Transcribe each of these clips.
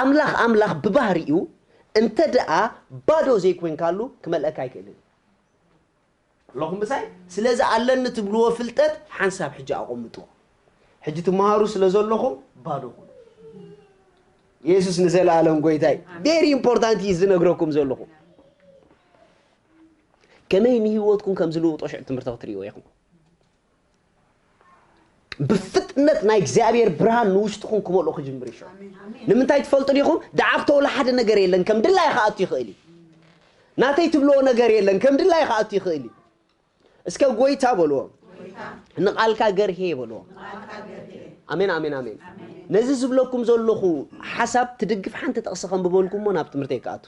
ኣምላኽ ኣምላኽ ብባህሪኡ እንተ ደኣ ባዶ ዘይኮንካሉ ክመልአካ ኣይክእልን። ኣለኹም ምሳይ? ስለዚ ኣለኒ ትብልዎ ፍልጠት ሓንሳብ ሕጂ ኣቐምጥዎ። ሕጂ ትመሃሩ ስለ ዘለኹም ባዶ ኩኑ። የሱስ ንዘለኣለም ጎይታይ። ቬሪ ኢምፖርታንት እዩ ዝነግረኩም ዘለኹ። ከመይ ንህይወትኩም ከም ዝልውጦ ሽዕ ትምህርቲ ክትርእይዎ ኢኹም። ብፍጥነት ናይ እግዚኣብሔር ብርሃን ንውሽጥኹም ክመልኦ ክጅምር ይሸ። ንምንታይ ትፈልጡ ዲኹም? ደዓኽቶ ወላ ሓደ ነገር የለን፣ ከም ድላይ ክኣቱ ይኽእል እዩ። ናተይ ትብልዎ ነገር የለን፣ ከም ድላይ ክኣቱ ይኽእል እዩ። እስከ ጎይታ በልዎ፣ ንቓልካ ገርሄ በልዎ። ኣሜን፣ ኣሜን፣ ኣሜን። ነዚ ዝብለኩም ዘለኹ ሓሳብ ትድግፍ ሓንቲ ጥቕሲ ከም ብበልኩሞ ናብ ትምህርተይ ክኣቱ።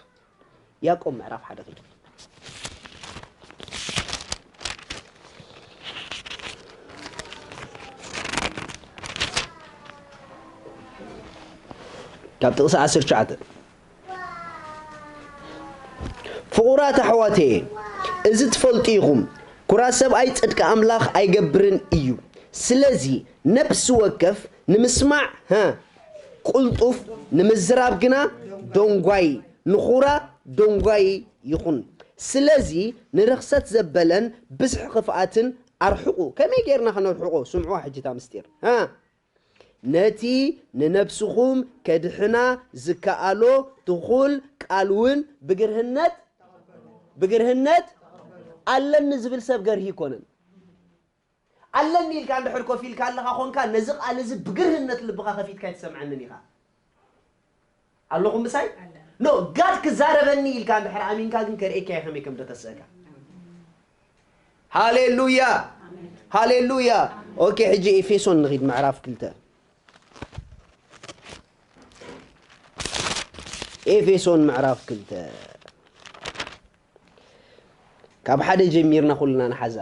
ያዕቆብ ምዕራፍ ሓደ ክልተ። ካብ ጥቕሲ ዓሰርተ ትሽዓተ። ፍቑራት ኣሕዋተየ፣ እዚ ትፈልጡ ኢኹም፣ ኩራ ሰብኣይ ጽድቂ ኣምላኽ ኣይገብርን እዩ። ስለዚ ነፍሲ ወከፍ ንምስማዕ፣ ሀ፣ ቅልጡፍ፣ ንምዝራብ ግና ደንጓይ፣ ንኹራ ደንጓይ ይኹን። ስለዚ ንርኽሰት ዘበለን ብዝሒ ክፍኣትን ኣርሕቑ። ከመይ ጌርና ከነርሕቖ? ስምዕዋ ሕጂ እታ ምስጢር። ሀ? ነቲ ንነፍስኹም ከድሕና ዝከኣሎ ትኹል ቃል እውን ብግርህነት፣ ብግርህነት ኣለኒ ዝብል ሰብ ገርሂ ይኮነን። ኣለኒ ኢልካ እንድሕር ኮፍ ኢልካ ኣለኻ ኾንካ፣ ነዚ ቃል እዚ ብግርህነት ልብኻ ከፊትካ ኣይትሰምዐንን ኢኻ። ኣለኹም ምሳይ? ኖ፣ ጋድ ክዛረበኒ ኢልካ እንድሕር ኣሚንካ ግን ከርእየካ እየ ከመይ ከም ደተስእካ። ሃሌሉያ! ሃሌሉያ! ኦኬ፣ ሕጂ ኤፌሶን ንኺድ ምዕራፍ ክልተ። ኤፌሶን ምዕራፍ ክልተ። ካብ ሓደ ጀሚርና ኩልና ንሓዛ።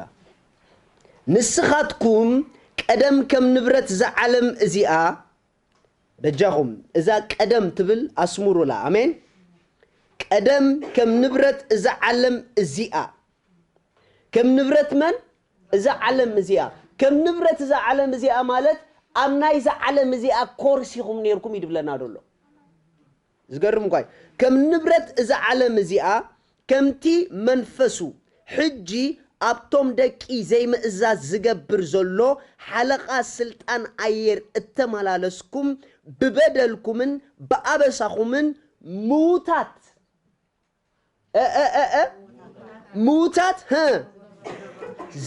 ንስኻትኩም ቀደም ከም ንብረት እዛ ዓለም እዚኣ፣ በጃኹም እዛ ቀደም ትብል ኣስምሩላ። ኣሜን። ቀደም ከም ንብረት እዛ ዓለም እዚኣ። ከም ንብረት መን? እዛ ዓለም እዚኣ። ከም ንብረት እዛ ዓለም እዚኣ ማለት ኣብ ናይዛ ዓለም እዚኣ ኮርስ ኢኹም ነይርኩም እዩ ድብለና ደሎ። ዝገርም እኳ እዩ። ከም ንብረት እዛ ዓለም እዚኣ፣ ከምቲ መንፈሱ ሕጂ ኣብቶም ደቂ ዘይምእዛዝ ዝገብር ዘሎ ሓለቓ ስልጣን ኣየር እተመላለስኩም፣ ብበደልኩምን ብኣበሳኹምን ምዉታት፣ እ፣ እ፣ እ፣ እ፣ ምዉታት፣ ህ፣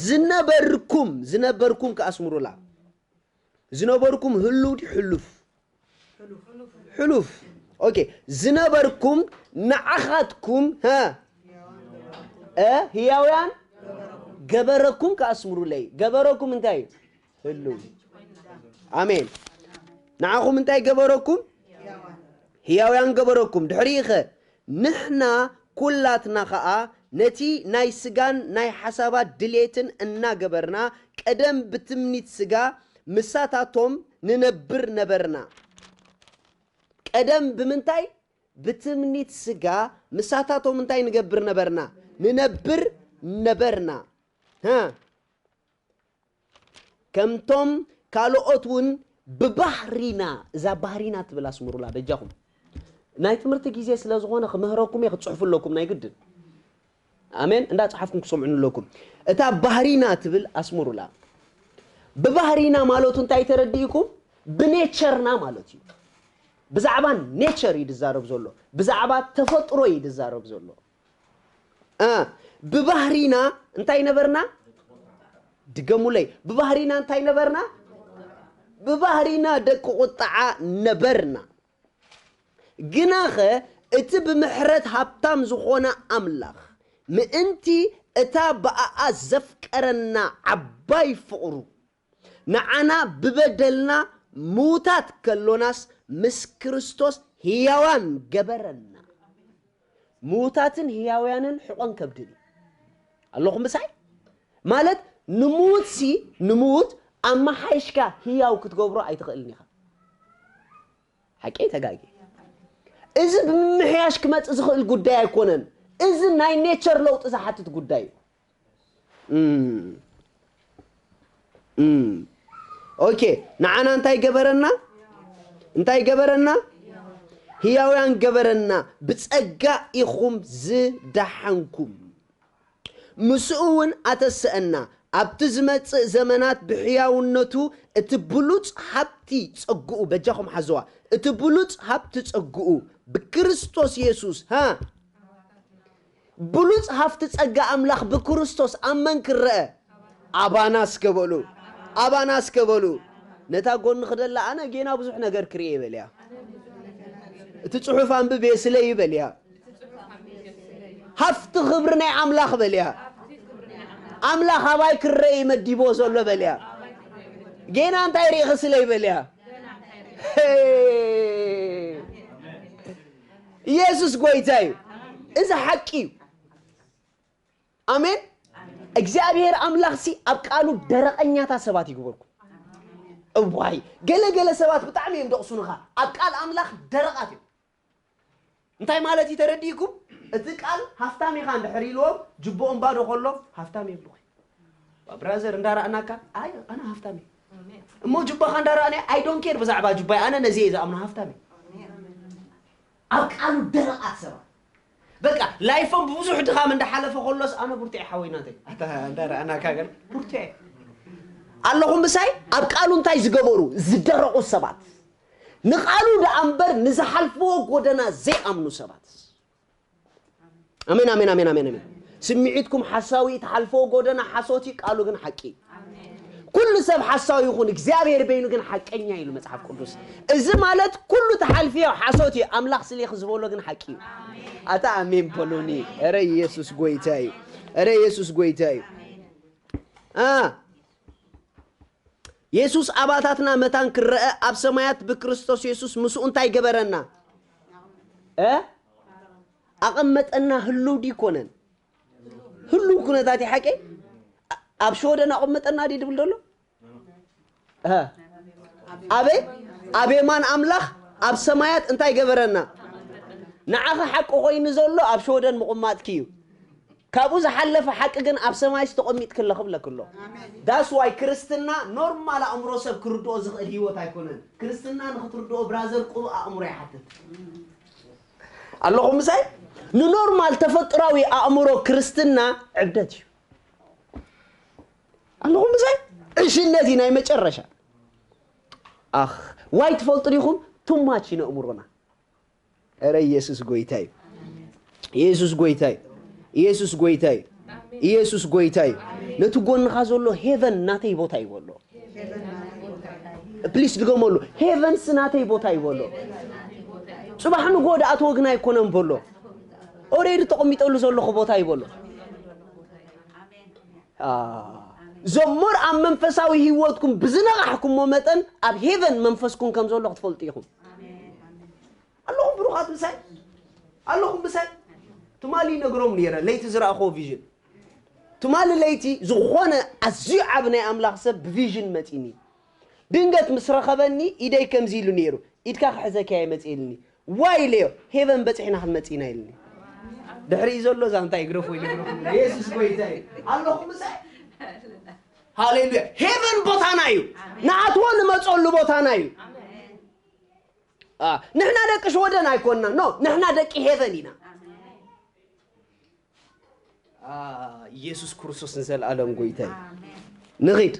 ዝነበርኩም፣ ዝነበርኩም ከኣስምሩላ። ዝነበርኩም ህሉው ድዩ ሕሉፍ? ሕሉፍ። ኦኬ፣ ዝነበርኩም ንዓኻትኩም፣ ሀ፣ እ፣ ህያውያን ገበረኩም ከኣስምሩለይ። ገበረኩም እንታይ እዩ? ህሉው። ኣሜን። ንዓኹም እንታይ ገበረኩም? ህያውያን ገበረኩም። ድሕሪኡ ኸ? ንሕና ኩላትና ኸኣ ነቲ ናይ ስጋን ናይ ሓሳባት ድሌትን እናገበርና፣ ቀደም ብትምኒት ስጋ ምሳታቶም ንነብር ነበርና። ቀደም ብምንታይ? ብትምኒት ስጋ ምሳታቶም እንታይ ንገብር ነበርና? ንነብር ነበርና። ሀ? ከምቶም ካልኦት እውን ብባህሪና፣ እዛ ባህሪና ትብል ኣስምሩላ በጃኹም። ናይ ትምህርቲ ግዜ ስለ ዝኾነ ክምህረኩም እየ፣ ክትጽሕፉ ኣለኩም ናይ ግድን። ኣሜን። እንዳጸሓፍኩም ክሰምዑኒ ኣለኩም። እታ ባህሪና ትብል ኣስምሩላ። ብባህሪና ማለቱ እንታይ ተረዲእኩም? ብኔቸርና ማለት እዩ። ብዛዕባ ኔቸር እዩ ዝዛረብ ዘሎ። ብዛዕባ ተፈጥሮ እዩ ዝዛረብ ዘሎ። እ፣ ብባህሪና እንታይ ነበርና? ድገሙለይ። ብባህሪና እንታይ ነበርና? ብባህሪና ደቂ ቁጥዓ ነበርና። ግናኸ እቲ ብምሕረት ሃብታም ዝኾነ ኣምላኽ ምእንቲ እታ ብኣኣ ዘፍቀረና ዓባይ ፍቕሩ ንዓና ብበደልና ምዉታት ከሎናስ ምስ ክርስቶስ ህያዋን ገበረና። ምዉታትን ህያውያንን ሕቖን ከብድን እዩ። ኣለኹም ምሳይ? ማለት ንምዉትሲ፣ ንምዉት ኣመሓይሽካ ህያው ክትገብሮ ኣይትኽእልን ኢኻ። ሓቂ ተጋጊ። እዚ ብምምሕያሽ ክመጽእ ዝኽእል ጉዳይ ኣይኮነን። እዚ ናይ ኔቸር ለውጢ ዝሓትት ጉዳይ እዩ። እም። እም። ኦኬ፣ ንዓና እንታይ ገበረና? እንታይ ገበረና? ህያውያን ገበረና፣ ብጸጋ ኢኹም ዝደሓንኩም። ምስኡ እውን ኣተሰእና፣ ኣብቲ ዝመጽእ ዘመናት ብሕያውነቱ እቲ ብሉጽ ሃብቲ ጸግኡ፣ በጃኹም ሓዝዋ፣ እቲ ብሉጽ ሃብቲ ጸግኡ ብክርስቶስ የሱስ፣ ሃ፣ ብሉጽ ሃፍቲ ጸጋ ኣምላኽ ብክርስቶስ ኣብ መን ክረአ? ኣባና እስከ በሉ፣ ኣባና እስከ በሉ። ነታ ጎንኺ ደላ ኣነ ጌና ብዙሕ ነገር ክርእየ በልያ። እቲ ጽሑፍ ኣንብብ እየ ስለ እዩ በልያ። ሃፍቲ ክብሪ ናይ ኣምላኽ በልያ። ኣምላኽ ኣባይ ክረአ እዩ መዲቦ ዘሎ በልያ። ጌና እንታይ ርኢኺ ስለ እዩ በልያ። ሄይ! ኢየሱስ ጎይታ እዩ። እዚ ሓቂ እዩ። ኣሜን። እግዚኣብሔር ኣምላኽሲ ኣብ ቃሉ ደረቐኛታት ሰባት ይግበርኩም። እዋይ፣ ገለ ገለ ሰባት ብጣዕሚ እዮም ደቕሱንኻ። ኣብ ቃል ኣምላኽ ደረቓት እዮም። እንታይ ማለት እዩ ተረዲእኩም? እቲ ቃል ሃፍታም ኢኻ እንድሕር ኢልዎም፣ ጅቦኦም ባዶ ከሎ ሃፍታም የብሉኻ። ብራዘር እንዳረኣናካ፣ ኣይ ኣነ ሃፍታም እየ። እሞ ጅባኻ እንዳረኣናዮ፣ I don't care ብዛዕባ ጅባይ፣ ኣነ ነዚ እየ ዝኣምኖ፣ ሃፍታም እየ። ኣብ ቃሉ ደረቓት ሰባት። በቃ ላይፎም ብብዙሕ ድኻም እንዳሓለፈ ከሎስ ኣነ ብርቱዕ ሓወይ ናተይ። ኣታ እንዳረኣናካ ገለ ብርቱዕ ኣለኹም ምሳይ። ኣብ ቃሉ እንታይ ዝገበሩ ዝደረቑ ሰባት፣ ንቃሉ ደኣ እምበር ንዝሓልፍዎ ጎደና ዘይኣምኑ ሰባት። ኣሜን፣ ኣሜን፣ ኣሜን፣ ኣሜን፣ ኣሜን። ስምዒትኩም ሓሳዊ፣ ትሓልፍዎ ጎደና ሓሶት እዩ፣ ቃሉ ግን ሓቂ። ኩሉ ሰብ ሓሳዊ ይኹን፣ እግዚኣብሔር በይኑ ግን ሓቀኛ እዩ ኢሉ መጽሓፍ ቅዱስ። እዚ ማለት ኩሉ ትሓልፍዮ ሓሶት እዩ፣ ኣምላኽ ስሌኺ ዝበሎ ግን ሓቂ እዩ። ኣታ ኣሜን በሉኒ። ኧረ ኢየሱስ ጎይታ እዩ። ኧረ ኢየሱስ ጎይታ እዩ። አ፣ የሱስ ኣባታትና መታን ክረአ ኣብ ሰማያት ብክርስቶስ የሱስ ምስኡ እንታይ ገበረና? እ? ኣቐመጠና። ህሉው ዲ ኮነን? ህሉው ኩነታት እዩ ሓቀይ? ኣ-፣ ኣብ ሸወደን ኣቐመጠና ዲ ድብል ደሎ? እ። ኣበይ? ኣብ የማን ኣምላኽ ኣብ ሰማያት እንታይ ገበረና? ንዓኺ ሓቂ ኮይኑ ዘሎ ኣብ ሸወደን ምቕማጥኪ እዩ። ካብኡ ዝሓለፈ ሓቂ ግን ኣብ ሰማይስ ተቐሚጥክለ ክብለክ ኣሎ። ኣሜን። That's why ክርስትና ኖርማል ኣእምሮ ሰብ ክርድኦ ዝኽእል ህይወት ኣይኮነን። ክርስትና ንኽትርድኦ ብራዘር ቅሩብ ኣእምሮ ይሓትት። ኣለኹም ምሳይ? ንኖርማል ተፈጥራዊ ኣእምሮ ክርስትና ዕብደት እዩ። ኣለኹም ምሳይ? ዕሽነት እዩ ናይ መጨረሻ። ኣኽ፣ ዋይ ትፈልጡ ዲኹም? ቱማች እዩ ነእምሮና። ኧረ ኢየሱስ ጎይታ እዩ። ኢየሱስ ጎይታ እዩ። ኢየሱስ ጎይታ እዩ። ኢየሱስ ጎይታ እዩ። ነቲ ጎንኻ ዘሎ ሄቨን ናተይ ቦታ እዩ በሎ። ፕሊስ ድገመሉ። ሄቨንስ ናተይ ቦታ እዩ በሎ። ጽባሕ ንግሆ ደኣ ተወግና ኣይኮነን በሎ። ኦሬዲ ተቐሚጠሉ ዘለኹ ቦታ እዩ በሎ። አ፣ ዘሞር ኣብ መንፈሳዊ ህይወትኩም ብዝነቓሕኩሞ መጠን ኣብ ሄቨን መንፈስኩም ከም ዘሎ ክትፈልጡ ኢኹም። ኣለኹም ብሩኻት ምሳይ? ኣለኹም ምሳይ? ትማሊ ይነግሮም ነይረ፣ ለይቲ ዝረኣኽዎ ቪዥን። ትማሊ ለይቲ ዝኾነ ኣዝዩ ዓቢ ናይ ኣምላኽ ሰብ ብቪዥን መጺኒ። ድንገት ምስ ረኸበኒ ኢደይ ከምዚ ኢሉ ነይሩ። ኢድካ ክሕዘካ እየ መጺእልኒ። ዋይ ኢለዮ፣ ሄቨን በጺሕና ክንመጽእ ኢና ኢልኒ። ድሕሪኡ ዘሎ እዛ እንታይ ግረፎ ኢሉ ግረፎ። የሱስ ጎይታ እዩ። ኣለኹም ምሳይ? ሃሌሉያ። ሄቨን ቦታና እዩ። ንኣትዎ ንመጸሉ ቦታና እዩ። አ፣ ንሕና ደቂ ሽወደን ኣይኮንና። ኖ፣ ንሕና ደቂ ሄቨን ኢና። አ፣ ኢየሱስ ክርስቶስ ንዘለኣለም ጎይታ እዩ። ኣሜን። ንኺድ።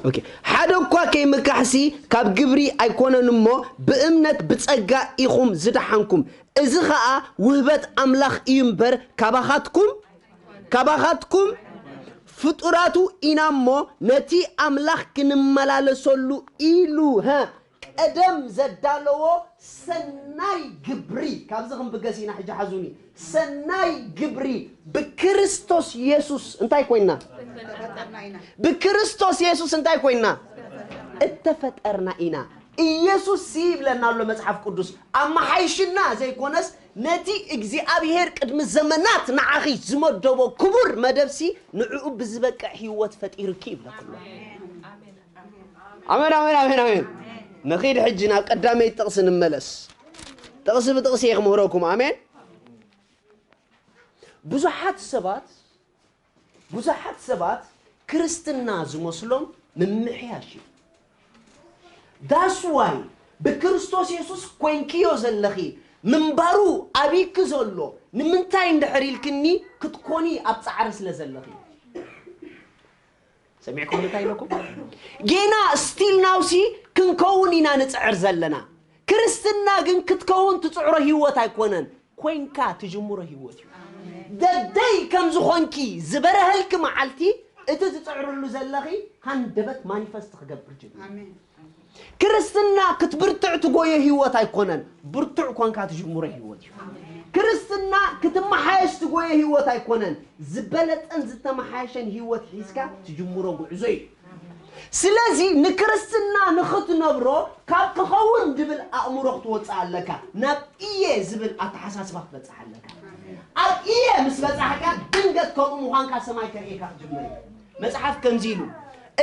ኦኬ። ሓደ እኳ ከይምካሕሲ ካብ ግብሪ ኣይኮነን እሞ ብእምነት ብጸጋ ኢኹም ዝደሓንኩም። እዚ ኸኣ ውህበት ኣምላኽ እዩ እምበር ካባኻትኩም፣ ካባኻትኩም ፍጡራቱ ኢና እሞ ነቲ ኣምላኽ ክንመላለሰሉ ኢሉ፣ ሀ፣ ቀደም ዘዳለዎ ሰናይ ግብሪ፣ ካብዚ ክንብገስ ኢና ሕጂ ሓዙኒ። ሰናይ ግብሪ ብክርስቶስ የሱስ እንታይ ኮይና? ብክርስቶስ የሱስ እንታይ ኮይና? እተፈጠርና ኢና። ኢየሱስ ሲ ይብለና ኣሎ መጽሓፍ ቅዱስ፣ ኣመሓይሽና ዘይኮነስ ነቲ እግዚኣብሔር ቅድሚ ዘመናት ንዓኺ ዝመደቦ ክቡር መደብሲ ንዕኡ ብዝበቅዕ ህይወት ፈጢርኪ ይብለኩ ኣሎ። ኣሜን፣ ኣሜን፣ ኣሜን፣ ኣሜን። ንኺድ ሕጂ ናብ ቀዳመይቲ ጥቕሲ ንመለስ። ጥቕሲ ብጥቕሲ እየ ክምህረኩም። ኣሜን። ብዙሓት ሰባት፣ ብዙሓት ሰባት ክርስትና ዝመስሎም ምምሕያሽ እዩ። That's why ብክርስቶስ የሱስ ኮይንክዮ ዘለኺ ምንባሩ ኣቢኪ ዘሎ ንምንታይ እንድሕር ኢልክኒ ክትኮኒ ኣብ ጻዕሪ ስለ ዘለኺ። ሰሚዕኩም እንታይ ኢለኩም? ጌና still now ሲ ክንከውን ኢና ንጽዕር ዘለና። ክርስትና ግን ክትከውን ትጽዕሮ ህይወት ኣይኮነን፣ ኮይንካ ትጅምሮ ህይወት እዩ። ደደይ ከም ዝኾንኪ ዝበረሀልኪ መዓልቲ እቲ ትጽዕርሉ ዘለኺ ሃንደበት ማኒፈስት ክገብር ጀሚሩ። ክርስትና ክትብርትዕ ትጎዮ ህይወት ኣይኮነን፣ ብርቱዕ ኮንካ ትጅምሮ ህይወት እዩ። ክርስትና ክትመሓየሽ ትጎዮ ህይወት ኣይኮነን፣ ዝበለጸን ዝተመሓየሸን ህይወት ሒዝካ ትጅምሮ ጉዕዞ እዩ። ስለዚ ንክርስትና ንኽትነብሮ ካብ ክኸውን ድብል ኣእምሮ ክትወፅእ ኣለካ፣ ናብ እየ ዝብል ኣተሓሳስባ ክትበፅሕ ኣለካ። ኣብ እየ ምስ በፃሕካ ድንገት ከምኡ ምዃንካ ሰማይ ከርእየካ ክጅምር እዩ። መፅሓፍ ከምዚ ኢሉ፣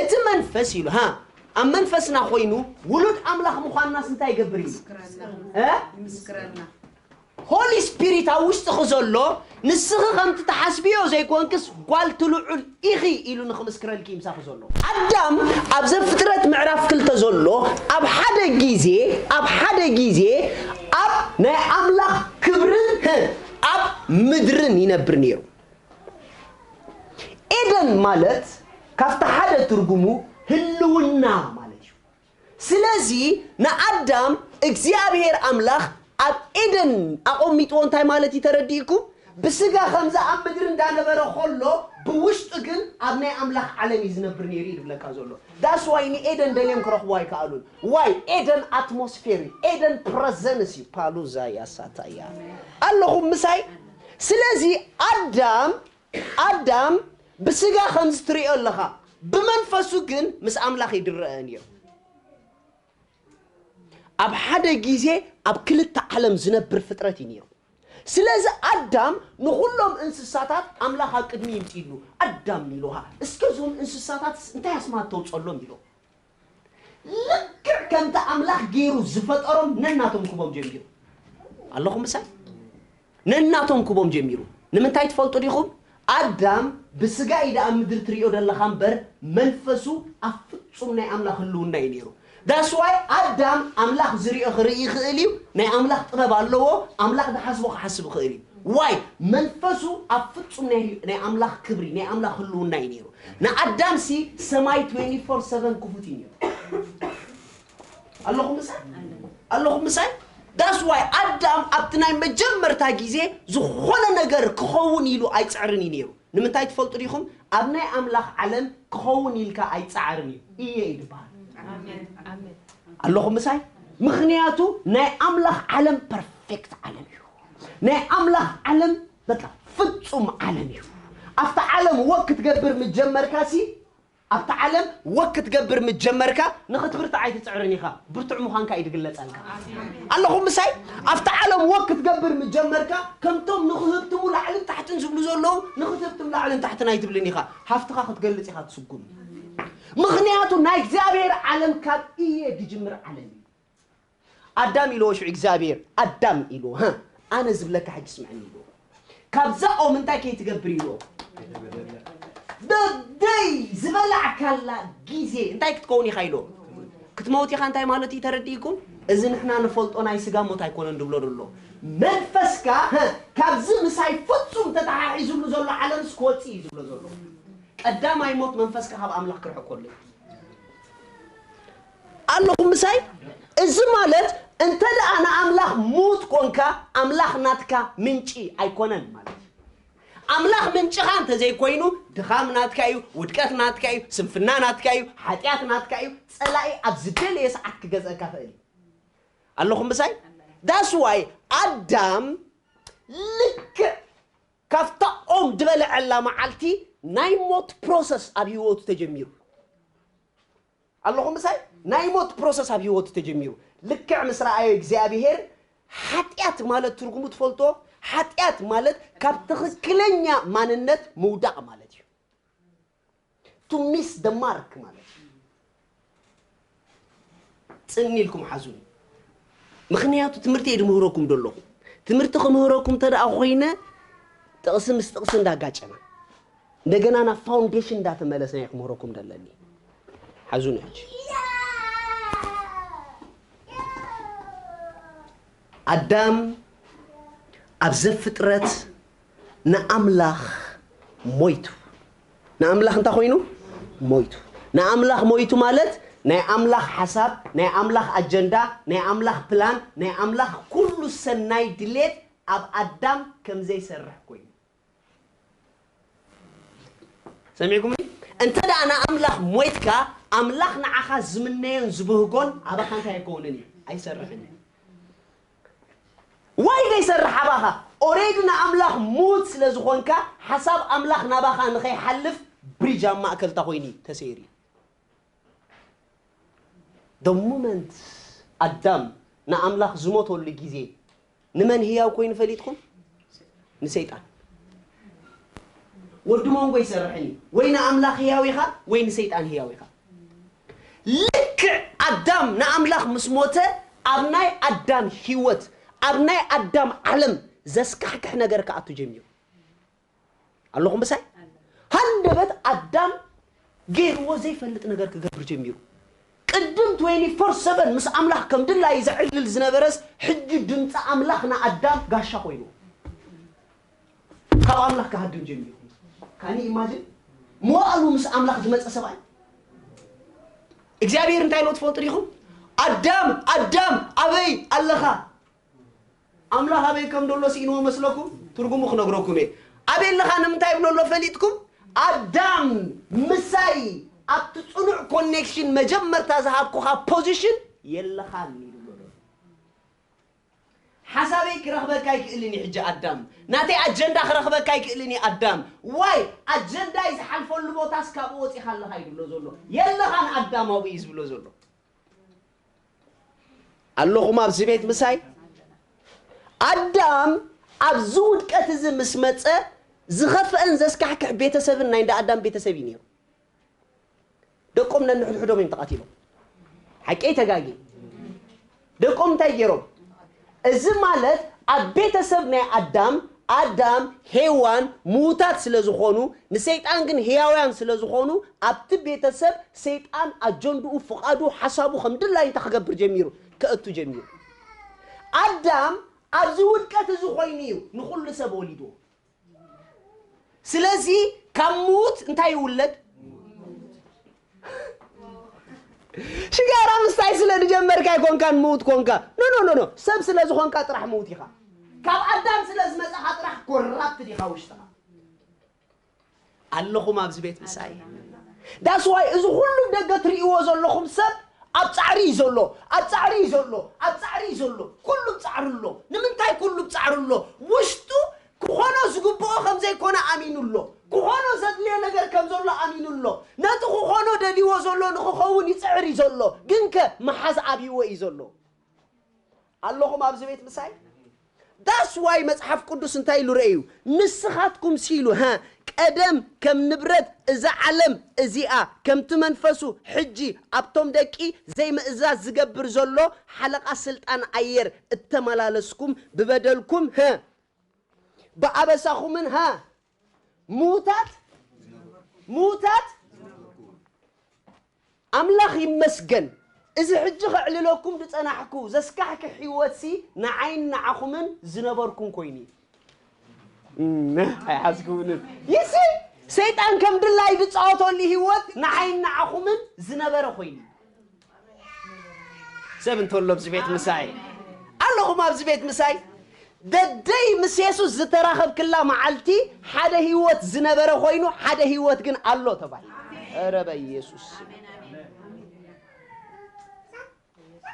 እቲ መንፈስ ኢሉ ሃ ኣብ መንፈስና ኮይኑ ውሉድ ኣምላኽ ምዃንናስ እንታይ ይገብር ኢሉ? እ? ሆሊ ስፒሪት ኣብ ውሽጥኺ ዘሎ ንስኺ ከምቲ ትሓስብዮ ዘይኮንክስ ጓል ትልዑል ኢኺ ኢሉ ንኽምስክረልኪ ምሳኺ ዘሎ። ኣዳም ኣብ ዘፍጥረት ምዕራፍ ክልተ ዘሎ ኣብ ሓደ ግዜ ኣብ ሓደ ግዜ ኣብ ናይ ኣምላኽ ክብርን ኣብ ምድርን ይነብር ነይሩ። ኤደን ማለት ካብቲ ሓደ ትርጉሙ ህልውና ማለት እዩ። ስለዚ ንኣዳም እግዚኣብሔር ኣምላኽ ኣብ ኤደን ኣቐሚጥዎ እንታይ ማለት እዩ ተረዲእኩም? ብስጋ ከምዚ ኣብ ምድሪ እንዳነበረ ከሎ ብውሽጡ ግን ኣብ ናይ ኣምላኽ ዓለም እዩ ዝነብር ነይሩ እዩ ዝብለካ ዘሎ። That's why ንኤደን ደልዮም ክረኽቡ ኣይከኣሉን። Why? ኤደን ኣትሞስፌር እዩ። ኤደን ፕረዘንስ እዩ። ፓሉዛ ያሳታያ ኣለኹም ምሳይ። ስለዚ ኣዳም ኣዳም ብስጋ ከምዚ ትሪኦ ኣለኻ፣ ብመንፈሱ ግን ምስ ኣምላኽ ይድረአ ነይሩ። ኣብ ሓደ ግዜ ኣብ ክልተ ዓለም ዝነብር ፍጥረት እዩ ነይሩ። ስለዚ ኣዳም ንኹሎም እንስሳታት ኣምላኽ ኣብ ቅድሚ ይምፅእሉ። ኣዳም ኢሉኻ እስከ እዞም እንስሳታት እንታይ ኣስማት ተውፀሎም ኢሉ። ልክዕ ከምቲ ኣምላኽ ገይሩ ዝፈጠሮም ነናቶም ክቦም ጀሚሩ። ኣለኹም ምሳይ? ነናቶም ክቦም ጀሚሩ። ንምንታይ ትፈልጡ ዲኹም? ኣዳም ብስጋ እዩ ደኣ ምድሪ ትሪኦ ዘለኻ እምበር መንፈሱ ኣብ ፍጹም ናይ ኣምላኽ ህልውና እዩ ነይሩ። That's why ኣዳም ኣምላኽ ዝሪኦ ክርኢ ይኽእል እዩ። ናይ ኣምላኽ ጥበብ ኣለዎ። ኣምላኽ ዝሓስቦ ክሓስብ ይኽእል እዩ። Why? መንፈሱ ኣብ ፍጹም ናይ ናይ ኣምላኽ ክብሪ ናይ ኣምላኽ ህልውና እዩ ነይሩ። ንኣዳም ሲ ሰማይ twenty four seven ክፉት እዩ ነይሩ። ኣለኹም ምሳይ? ኣለኹም ምሳይ? That's why ኣዳም ኣብቲ ናይ መጀመርታ ግዜ ዝኾነ ነገር ክኸውን ኢሉ ኣይፅዕርን እዩ ነይሩ። ንምንታይ ትፈልጡ ዲኹም? ኣብ ናይ ኣምላኽ ዓለም ክኸውን ኢልካ ኣይፀዓርን እዩ። እየ እዩ ዝበሃል። ኣለኹም ምሳይ? ምኽንያቱ ናይ ኣምላኽ ዓለም ፐርፌክት ዓለም እዩ። ናይ ኣምላኽ ዓለም በቃ ፍጹም ዓለም እዩ። ኣብቲ ዓለም ወክ ክትገብር ምጀመርካ ሲ ኣብቲ ዓለም ወክ ክትገብር ምጀመርካ ንኽትብርትዕ ኣይትፅዕርን ኢኻ። ብርቱዕ ምዃንካ እዩ ዝግለፀልካ። ኣለኹም ምሳይ? ኣብቲ ዓለም ወክ ክትገብር ምጀመርካ ከምቶም ንኽህብትሙ ላዕልን ታሕትን ዝብሉ ዘለዉ ንኽትህብትም ላዕልን ታሕትን ኣይትብልን ኢኻ። ሃፍትኻ ክትገልፅ ኢኻ ትስጉም። ምኽንያቱ ናይ እግዚኣብሔር ዓለም ካብ እየ ዝጅምር ዓለም እዩ። ኣዳም ኢልዎ ሽዑ እግዚኣብሔር ኣዳም ኢልዎ፣ "ሃ፣ ኣነ ዝብለካ ሕጂ ስምዐኒ" ኢልዎ። "ካብዛ ኦም እንታይ ከይትገብር" ኢልዎ። ደደይ ዝበላዕካላ ግዜ እንታይ ክትከውን ኢኻ ኢልዎ። ክትመውት ኢኻ እንታይ ማለት እዩ ተረዲእኩም? እዚ ንሕና ንፈልጦ ናይ ስጋ ሞት ኣይኮነን ድብሎ ደሎ። መንፈስካ፣ ሃ፣ ካብዚ ምሳይ ፍጹም ተተሓሒዙሉ ዘሎ ዓለምስ ክወጽእ እዩ ዝብሎ ዘሎ። ቀዳማይ ሞት መንፈስካ ካብ ኣምላኽ ክርሕቅ ከሎ እዩ። ኣለኹም ምሳይ? እዚ ማለት እንተ ደኣ ንኣምላኽ ምዉት ኮንካ፣ ኣምላኽ ናትካ ምንጪ ኣይኮነን ማለት እዩ። ኣምላኽ ምንጭኻ እንተ ዘይኮይኑ፣ ድኻም ናትካ እዩ፣ ውድቀት ናትካ እዩ፣ ስንፍና ናትካ እዩ፣ ሓጢኣት ናትካ እዩ። ጸላኢ ኣብ ዝደለየ ሰዓት ክገዝአካ ይኽእል እዩ። ኣለኹም ምሳይ? That's why ኣዳም ልክዕ ካብታ ኦም ዝበልዐላ መዓልቲ ናይ ሞት ፕሮሰስ ኣብ ህይወቱ ተጀሚሩ። ኣለኹም ምሳይ? ናይ ሞት ፕሮሰስ ኣብ ህይወቱ ተጀሚሩ። ልክዕ ምስ ረኣዮ እግዚኣብሄር፣ ሓጢኣት ማለት ትርጉሙ ትፈልጦ? ሓጢኣት ማለት ካብ ትኽክለኛ ማንነት ምውዳቕ ማለት እዩ። To miss the mark ማለት እዩ። ጽን ኢልኩም ሓዙኒ። ምኽንያቱ ትምህርቲ እየ ድምህረኩም ደለኹ። ትምህርቲ ክምህረኩም እንተ ደኣ ኮይነ፣ ጥቕሲ ምስ ጥቕሲ እንዳጋጨና፣ እንደገና ናብ ፋውንዴሽን እንዳተመለስና እየ ክምህረኩም ደለኒ። ሓዙኒ ሕጂ። ኣዳም ኣብ ዘፍጥረት ንኣምላኽ ሞይቱ። ንኣምላኽ እንታይ ኮይኑ? ሞይቱ። ንኣምላኽ ሞይቱ ማለት ናይ ኣምላኽ ሓሳብ፣ ናይ ኣምላኽ ኣጀንዳ፣ ናይ ኣምላኽ ፕላን፣ ናይ ኣምላኽ ኩሉ ሰናይ ድሌት ኣብ ኣዳም ከም ዘይሰርሕ ኮይኑ። ሰሚዕኩምኒ? እንተ ደኣ ንኣምላኽ ሞይትካ፣ ኣምላኽ ንዓኻ ዝምነዮን ዝብህጎን ኣባኻ እንታይ ኣይከውንን እዩ፣ ኣይሰርሕን እዩ። ዋይ ዘይሰርሕ ኣባኻ? ኦሬዲ ንኣምላኽ ሙት ስለ ዝኾንካ፣ ሓሳብ ኣምላኽ ናባኻ ንኸይሓልፍ ብሪጅ ኣብ ማእከል እንታይ ኮይኑ እዩ? ተሰይሩ እዩ። The moment ኣዳም ንኣምላኽ ዝሞተሉ ግዜ ንመን ህያው ኮይኑ ፈሊጥኩም? ንሰይጣን። ወዲ መንጎ ይሰርሕን እዩ። ወይ ንኣምላኽ ህያው ኢኻ ወይ ንሰይጣን ህያው ኢኻ። ልክዕ ኣዳም ንኣምላኽ ምስ ሞተ ኣብ ናይ ኣዳም ህይወት ኣብ ናይ ኣዳም ዓለም ዘስካሕክሕ ነገር ክኣቱ ጀሚሩ። ኣለኹም ምሳይ? ሃንደበት ኣዳም ገይርዎ ዘይፈልጥ ነገር ክገብር ጀሚሩ። ቅድም ትዌንቲ ፎር ሰቨን ምስ ኣምላኽ ከም ድላዩ ዘዕልል ዝነበረስ ሕጂ ድምፂ ኣምላኽ ንኣዳም ጋሻ ኮይኑ ካብ ኣምላኽ ክሃድም ጀሚሩ። ካኒ ኢማጅን መዋእሉ ምስ ኣምላኽ ዝመፀ ሰብኣይ እግዚኣብሔር እንታይ ኢሎ ትፈልጡ ዲኹም? ኣዳም ኣዳም ኣበይ ኣለኻ? ኣምላኽ ኣበይ ከም ደሎ ስኢንዎ መስለኩም? ትርጉሙ ክነግረኩም እየ። ኣበይ ኣለኻ ንምንታይ ይብሎ ኣሎ ፈሊጥኩም? ኣዳም ምሳይ ኣብቲ ጽኑዕ ኮኔክሽን መጀመርታ ዝሃብኩኻ ፖዚሽን የለኻን ይብሎ ኣሎ። ሓሳበይ ክረኽበካ ኣይክእልን እዩ ሕጂ ኣዳም። ናተይ ኣጀንዳ ክረኽበካ ኣይክእልን እዩ ኣዳም። ዋይ ኣጀንዳይ ዝሓልፈሉ ቦታስ ካብኡ ወፂኻ ኣለኻ ይብሎ ዘሎ። የለኻን ኣዳም ኣብኡ እዩ ዝብሎ ዘሎ። ኣለኹም ኣብዚ ቤት ምሳይ? ኣዳም ኣብዚ ውድቀት እዚ ምስ መጸ ዝኸፍአን ዘስካሕክሕ ቤተሰብን ናይ እንዳ ኣዳም ቤተሰብ እዩ ነይሩ። ደቆም ነንሕድሕዶም እዮም ተቓቲሎም። ሓቀይ ተጋጊ? ደቆም እንታይ ገይሮም? እዚ ማለት ኣብ ቤተሰብ ናይ ኣዳም ኣዳም ሄዋን ምዉታት ስለ ዝኾኑ ንሰይጣን ግን ህያውያን ስለ ዝኾኑ ኣብቲ ቤተሰብ ሰይጣን ኣጀንድኡ ፍቓዱ ሓሳቡ ከም ድላይ እንታይ ክገብር ጀሚሩ? ከእቱ ጀሚሩ። ኣዳም ኣብዚ ውድቀት እዚ ኮይኑ እዩ ንኹሉ ሰብ ወሊድዎ። ስለዚ ካብ ምዉት እንታይ ይውለድ? ሽጋራ ምስታይ ስለ ዝጀመርካ ኣይኮንካን ምዉት ኮንካ። ኖ ኖ ኖ ኖ ሰብ ስለ ዝኾንካ ጥራሕ ምዉት ኢኻ። ካብ ኣዳም ስለ ዝመጻኻ ጥራሕ ኮራፕት ዲኻ ውሽጥኻ። ኣለኹም ኣብዚ ቤት ምሳይ? ዳስ ዋይ እዚ ኩሉ ደገ ትርእይዎ ዘለኹም ሰብ ኣብ ጻዕሪ እዩ ዘሎ፣ ኣብ ጻዕሪ እዩ ዘሎ፣ ኣብ ጻዕሪ እዩ ዘሎ። ኩሉ ጻዕሪ ኣሎ። ንምንታይ ኩሉ ጻዕሪ ኣሎ? ውሽጡ ክኾኖ ዝግብኦ ከም ዘይኮነ ኣሚኑ ኣሎ። ክኾኖ ዘድልዮ ነገር ከም ዘሎ ኣሚኑ ኣሎ። ነቲ ክኾኖ ደልይዎ ዘሎ ንኽኸውን ይጽዕር እዩ ዘሎ። ግንከ መሓዝ ኣብይዎ እዩ ዘሎ። ኣለኹም ኣብዚ ቤት ምሳይ? ዳስ ዋይ መጽሓፍ ቅዱስ እንታይ ኢሉ ረእዩ? ንስኻትኩም ሲሉ ሃ ቀደም ከም ንብረት እዛ ዓለም እዚኣ ከምቲ መንፈሱ ሕጂ ኣብቶም ደቂ ዘይምእዛዝ ዝገብር ዘሎ ሓለቓ ስልጣን ኣየር እተመላለስኩም ብበደልኩም ሃ ብኣበሳኹምን ሃ ምዉታት ምዉታት ኣምላኽ ይመስገን። እዚ ሕጂ ከዕልለኩም ዝጸናሕኩ ዘስካሕክሕ ህይወትሲ ንዓይን ንዓኹምን ዝነበርኩም ኮይኑ እዩ። እም፣ ኣይሓዝኩምን። ይሲ ሰይጣን ከም ድላይ ዝጻወተሉ ህይወት ንዓይን ንዓኹምን ዝነበረ ኮይኑ እዩ። ሰብ እንተሎ ኣብዚ ቤት ምሳይ ኣለኹም ኣብዚ ቤት ምሳይ ደደይ ምስ የሱስ ዝተራኸብክላ መዓልቲ ሓደ ህይወት ዝነበረ ኮይኑ ሓደ ህይወት ግን ኣሎ ተባሂሉ። ኧረ በኢየሱስ ስም።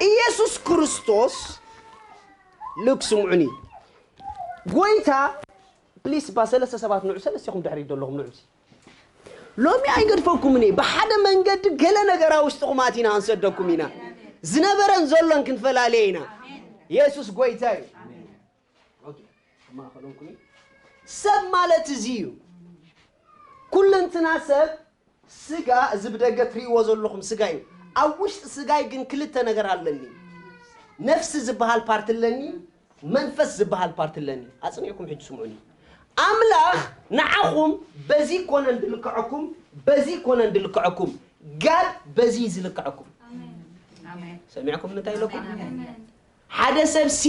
ኢየሱስ ክርስቶስ ልክ ስምዑኒ ጎይታ ፕሊስ ባ ሰለስተ ሰባት ንዑ ሰለስቴኹም ድሕሪት ዘለኹም ንዑ ሲ ሎሚ ኣይገድፈኩምን እየ። ብሓደ መንገዲ ገለ ነገር ኣብ ውሽጥኹም ኣቲና ክንሰደኩም ኢና። ዝነበረን ዘሎን ክንፈላለየ ኢና። የሱስ ጎይታ እዩ። ኦኬ፣ ኣብ ማእኸሎም ኩኒ። ሰብ ማለት እዚ እዩ። ኩለንትና ሰብ ስጋ፣ እዚ ብደገ ትርእይዎ ዘለኹም ስጋ እዩ። ኣብ ውሽጢ ስጋይ ግን ክልተ ነገር ኣለኒ። ነፍሲ ዝበሃል ፓርት ኣለኒ፣ መንፈስ ዝበሃል ፓርት ኣለኒ። ኣጽኒዕኩም ሕጂ ስምዑኒ። ኣምላኽ ንዓኹም በዚ ኮነ እንድልክዐኩም፣ በዚ ኮነ እንድልክዐኩም። ጋድ በዚ እዩ ዝልክዐኩም። ኣሜን። ሰሚዕኩም እንታይ ኢለኩም? ኣሜን። ሓደ ሰብ ሲ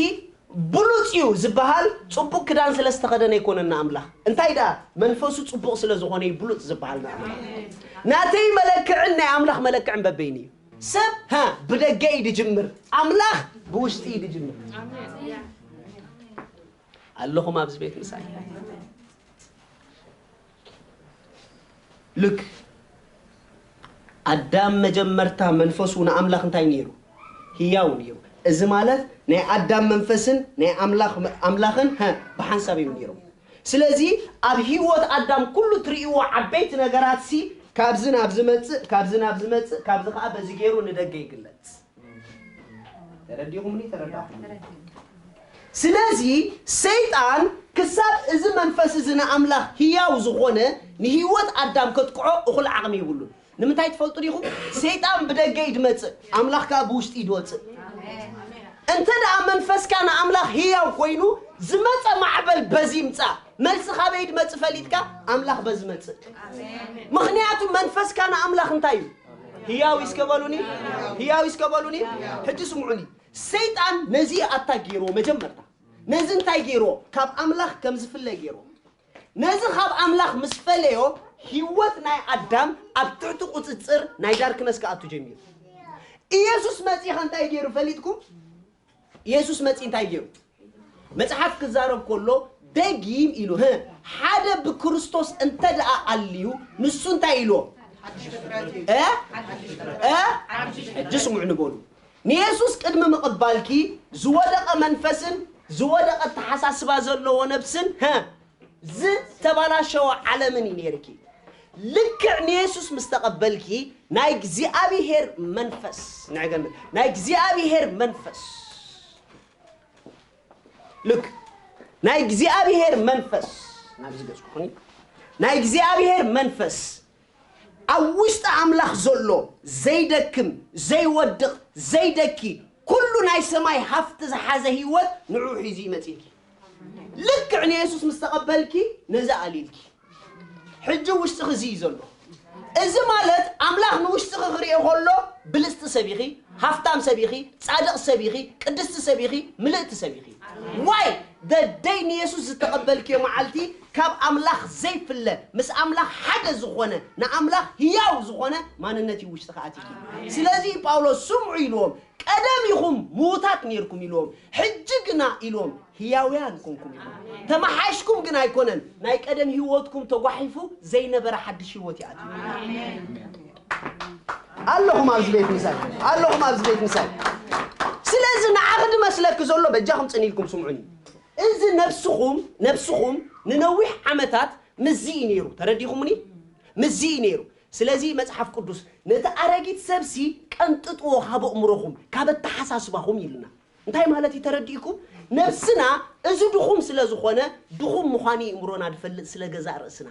ብሉጽ እዩ ዝበሃል ጽቡቕ ክዳን ስለ ዝተኸደነ ኣይኮነን ንኣምላኽ። እንታይ ደኣ? መንፈሱ ጽቡቕ ስለ ዝኾነ እዩ ብሉጽ ዝበሃል ንኣምላኽ። ናተይ መለክዕን ናይ ኣምላኽ መለክዕን በበይኑ እዩ። ሰብ፣ ሃ፣ ብደገ እዩ ድጅምር፣ ኣምላኽ ብውሽጢ እዩ ድጅምር። ኣለኹም ኣብዚ ቤት ምሳይ? ልክ ኣዳም መጀመርታ መንፈሱ ንኣምላኽ እንታይ ነይሩ? ህያው ነይሩ። እዚ ማለት ናይ ኣዳም መንፈስን ናይ ኣምላኽ ኣምላኽን፣ ሀ፣ ብሓንሳብ እዮም ነይሮም። ስለዚ ኣብ ህይወት ኣዳም ኩሉ ትርእይዎ ዓበይቲ ነገራት ሲ ካብዚ ናብ ዝመጽእ፣ ካብዚ ናብ ዝመጽእ፣ ካብዚ ከኣ በዚ ገይሩ ንደገ ይግለጽ። ተረዲኹምኒ? ተረዳኹም? ስለዚ ሰይጣን ክሳብ እዚ መንፈስ እዚ ንኣምላኽ ህያው ዝኾነ ንህይወት ኣዳም ከጥቅዖ እኹል ዓቕሚ የብሉን። ንምንታይ ትፈልጡ ዲኹም? ሰይጣን ብደገ እዩ ድመጽእ፣ ኣምላኽ ከኣ ብውሽጢ እዩ ድወጽእ። እንተ ደኣ መንፈስካ ንኣምላኽ ህያው ኮይኑ ዝመጸ ማዕበል በዚ ይምጻእ፣ መልሲ ካበይ ድመጽእ ፈሊጥካ? ኣምላኽ በዚ መጽእ። ምኽንያቱ መንፈስካ ንኣምላኽ እንታይ እዩ? ህያው እዩ እስከ በሉኒ፣ ህያው እዩ እስከ በሉኒ። ሕጂ ስምዑኒ፣ ሰይጣን ነዚ ኣታ ገይርዎ መጀመርታ። ነዚ እንታይ ገይርዎ? ካብ ኣምላኽ ከም ዝፍለ ገይርዎ። ነዚ ካብ ኣምላኽ ምስ ፈለዮ፣ ህይወት ናይ ኣዳም ኣብ ትሕቲ ቁጽጽር ናይ ዳርክነስ ክኣቱ ጀሚሩ። ኢየሱስ መጺኻ እንታይ ገይሩ ፈሊጥኩም? ኢየሱስ መጺ እንታይ ገይሩ? መጽሓፍ ክዛረብ ከሎ ደጊም ኢሉ፣ ህ፣ ሓደ ብክርስቶስ እንተ ደኣ ኣልዩ፣ ንሱ እንታይ ኢልዎ? እ? እ? ሕጂ ስምዑ ንበሉ። ንየሱስ ቅድሚ ምቕባልኪ ዝወደቐ መንፈስን ዝወደቐ ኣተሓሳስባ ዘለዎ ነብስን፣ ህ፣ ዝተባላሸወ ዓለምን እዩ ነይርኪ። ልክዕ ንየሱስ ምስ ተቐበልኪ ናይ እግዚኣብሄር መንፈስ፣ ንዕገም፣ ናይ እግዚኣብሄር መንፈስ፣ ልክ ናይ እግዚኣብሄር መንፈስ፣ ናብዚ ገጽ ኩኒ፣ ናይ እግዚኣብሄር መንፈስ ኣብ ውሽጢ ኣምላኽ ዘሎ ዘይደክም፣ ዘይወድቕ፣ ዘይደኪ፣ ኩሉ ናይ ሰማይ ሃፍቲ ዝሓዘ ህይወት ንዑ ሒዙ ይመጽእልኪ። ልክዕ ንየሱስ ምስ ተቐበልኪ ነዚ ኣልልኪ። ሕጂ ውሽጥኺ እዚ እዩ ዘሎ። እዚ ማለት ኣምላኽ ንውሽጥኺ ክርእዮ ከሎ ብልጽቲ ሰብ ኢኺ፣ ሃፍታም ሰብ ኢኺ፣ ጻድቕ ሰብ ኢኺ፣ ቅድስቲ ሰብ ኢኺ፣ ምልእቲ ሰብ ኢኺ። ዋይ? ደደይ ንየሱስ ዝተቐበልክዮ መዓልቲ ካብ ኣምላኽ ዘይፍለ፣ ምስ ኣምላኽ ሓደ ዝኾነ፣ ንኣምላኽ ህያው ዝኾነ ማንነት እዩ ውሽጥኺ ኣትይኪ። ስለዚ ጳውሎስ ስምዑ ኢልዎም፣ ቀደም ኢኹም ምዉታት ኔርኩም ኢልዎም፣ ሕጂ ግና ኢልዎም ህያውያን ኮንኩም ኢኹም። ተመሓይሽኩም ግን ኣይኮነን፣ ናይ ቀደም ህይወትኩም ተጓሒፉ ዘይነበረ ሓድሽ ህይወት ይኣትዩ። ኣለኹም ኣብዚ ቤት ምሳይ፣ ኣለኹም ኣብዚ ቤት ምሳይ። ስለዚ ንዓኺ ድመስለኪ ዘሎ በጃኹም ጽን ኢልኩም ስምዑኒ። እዚ ነብስኹም፣ ነብስኹም ንነዊሕ ዓመታት ምዚ እዩ ነይሩ። ተረዲኹምኒ? ምዚ እዩ ነይሩ። ስለዚ መጽሓፍ ቅዱስ ነቲ ኣረጊት ሰብሲ ቀንጥጥዎ ካብ ኣእምሮኹም፣ ካብ ኣተሓሳስባኹም ኢሉና። እንታይ ማለት እዩ ተረዲእኩም? ነብስና እዚ ድኹም ስለ ዝኾነ፣ ድኹም ምዃኑ ኣእምሮና ድፈልጥ ስለ ገዛእ ርእስና።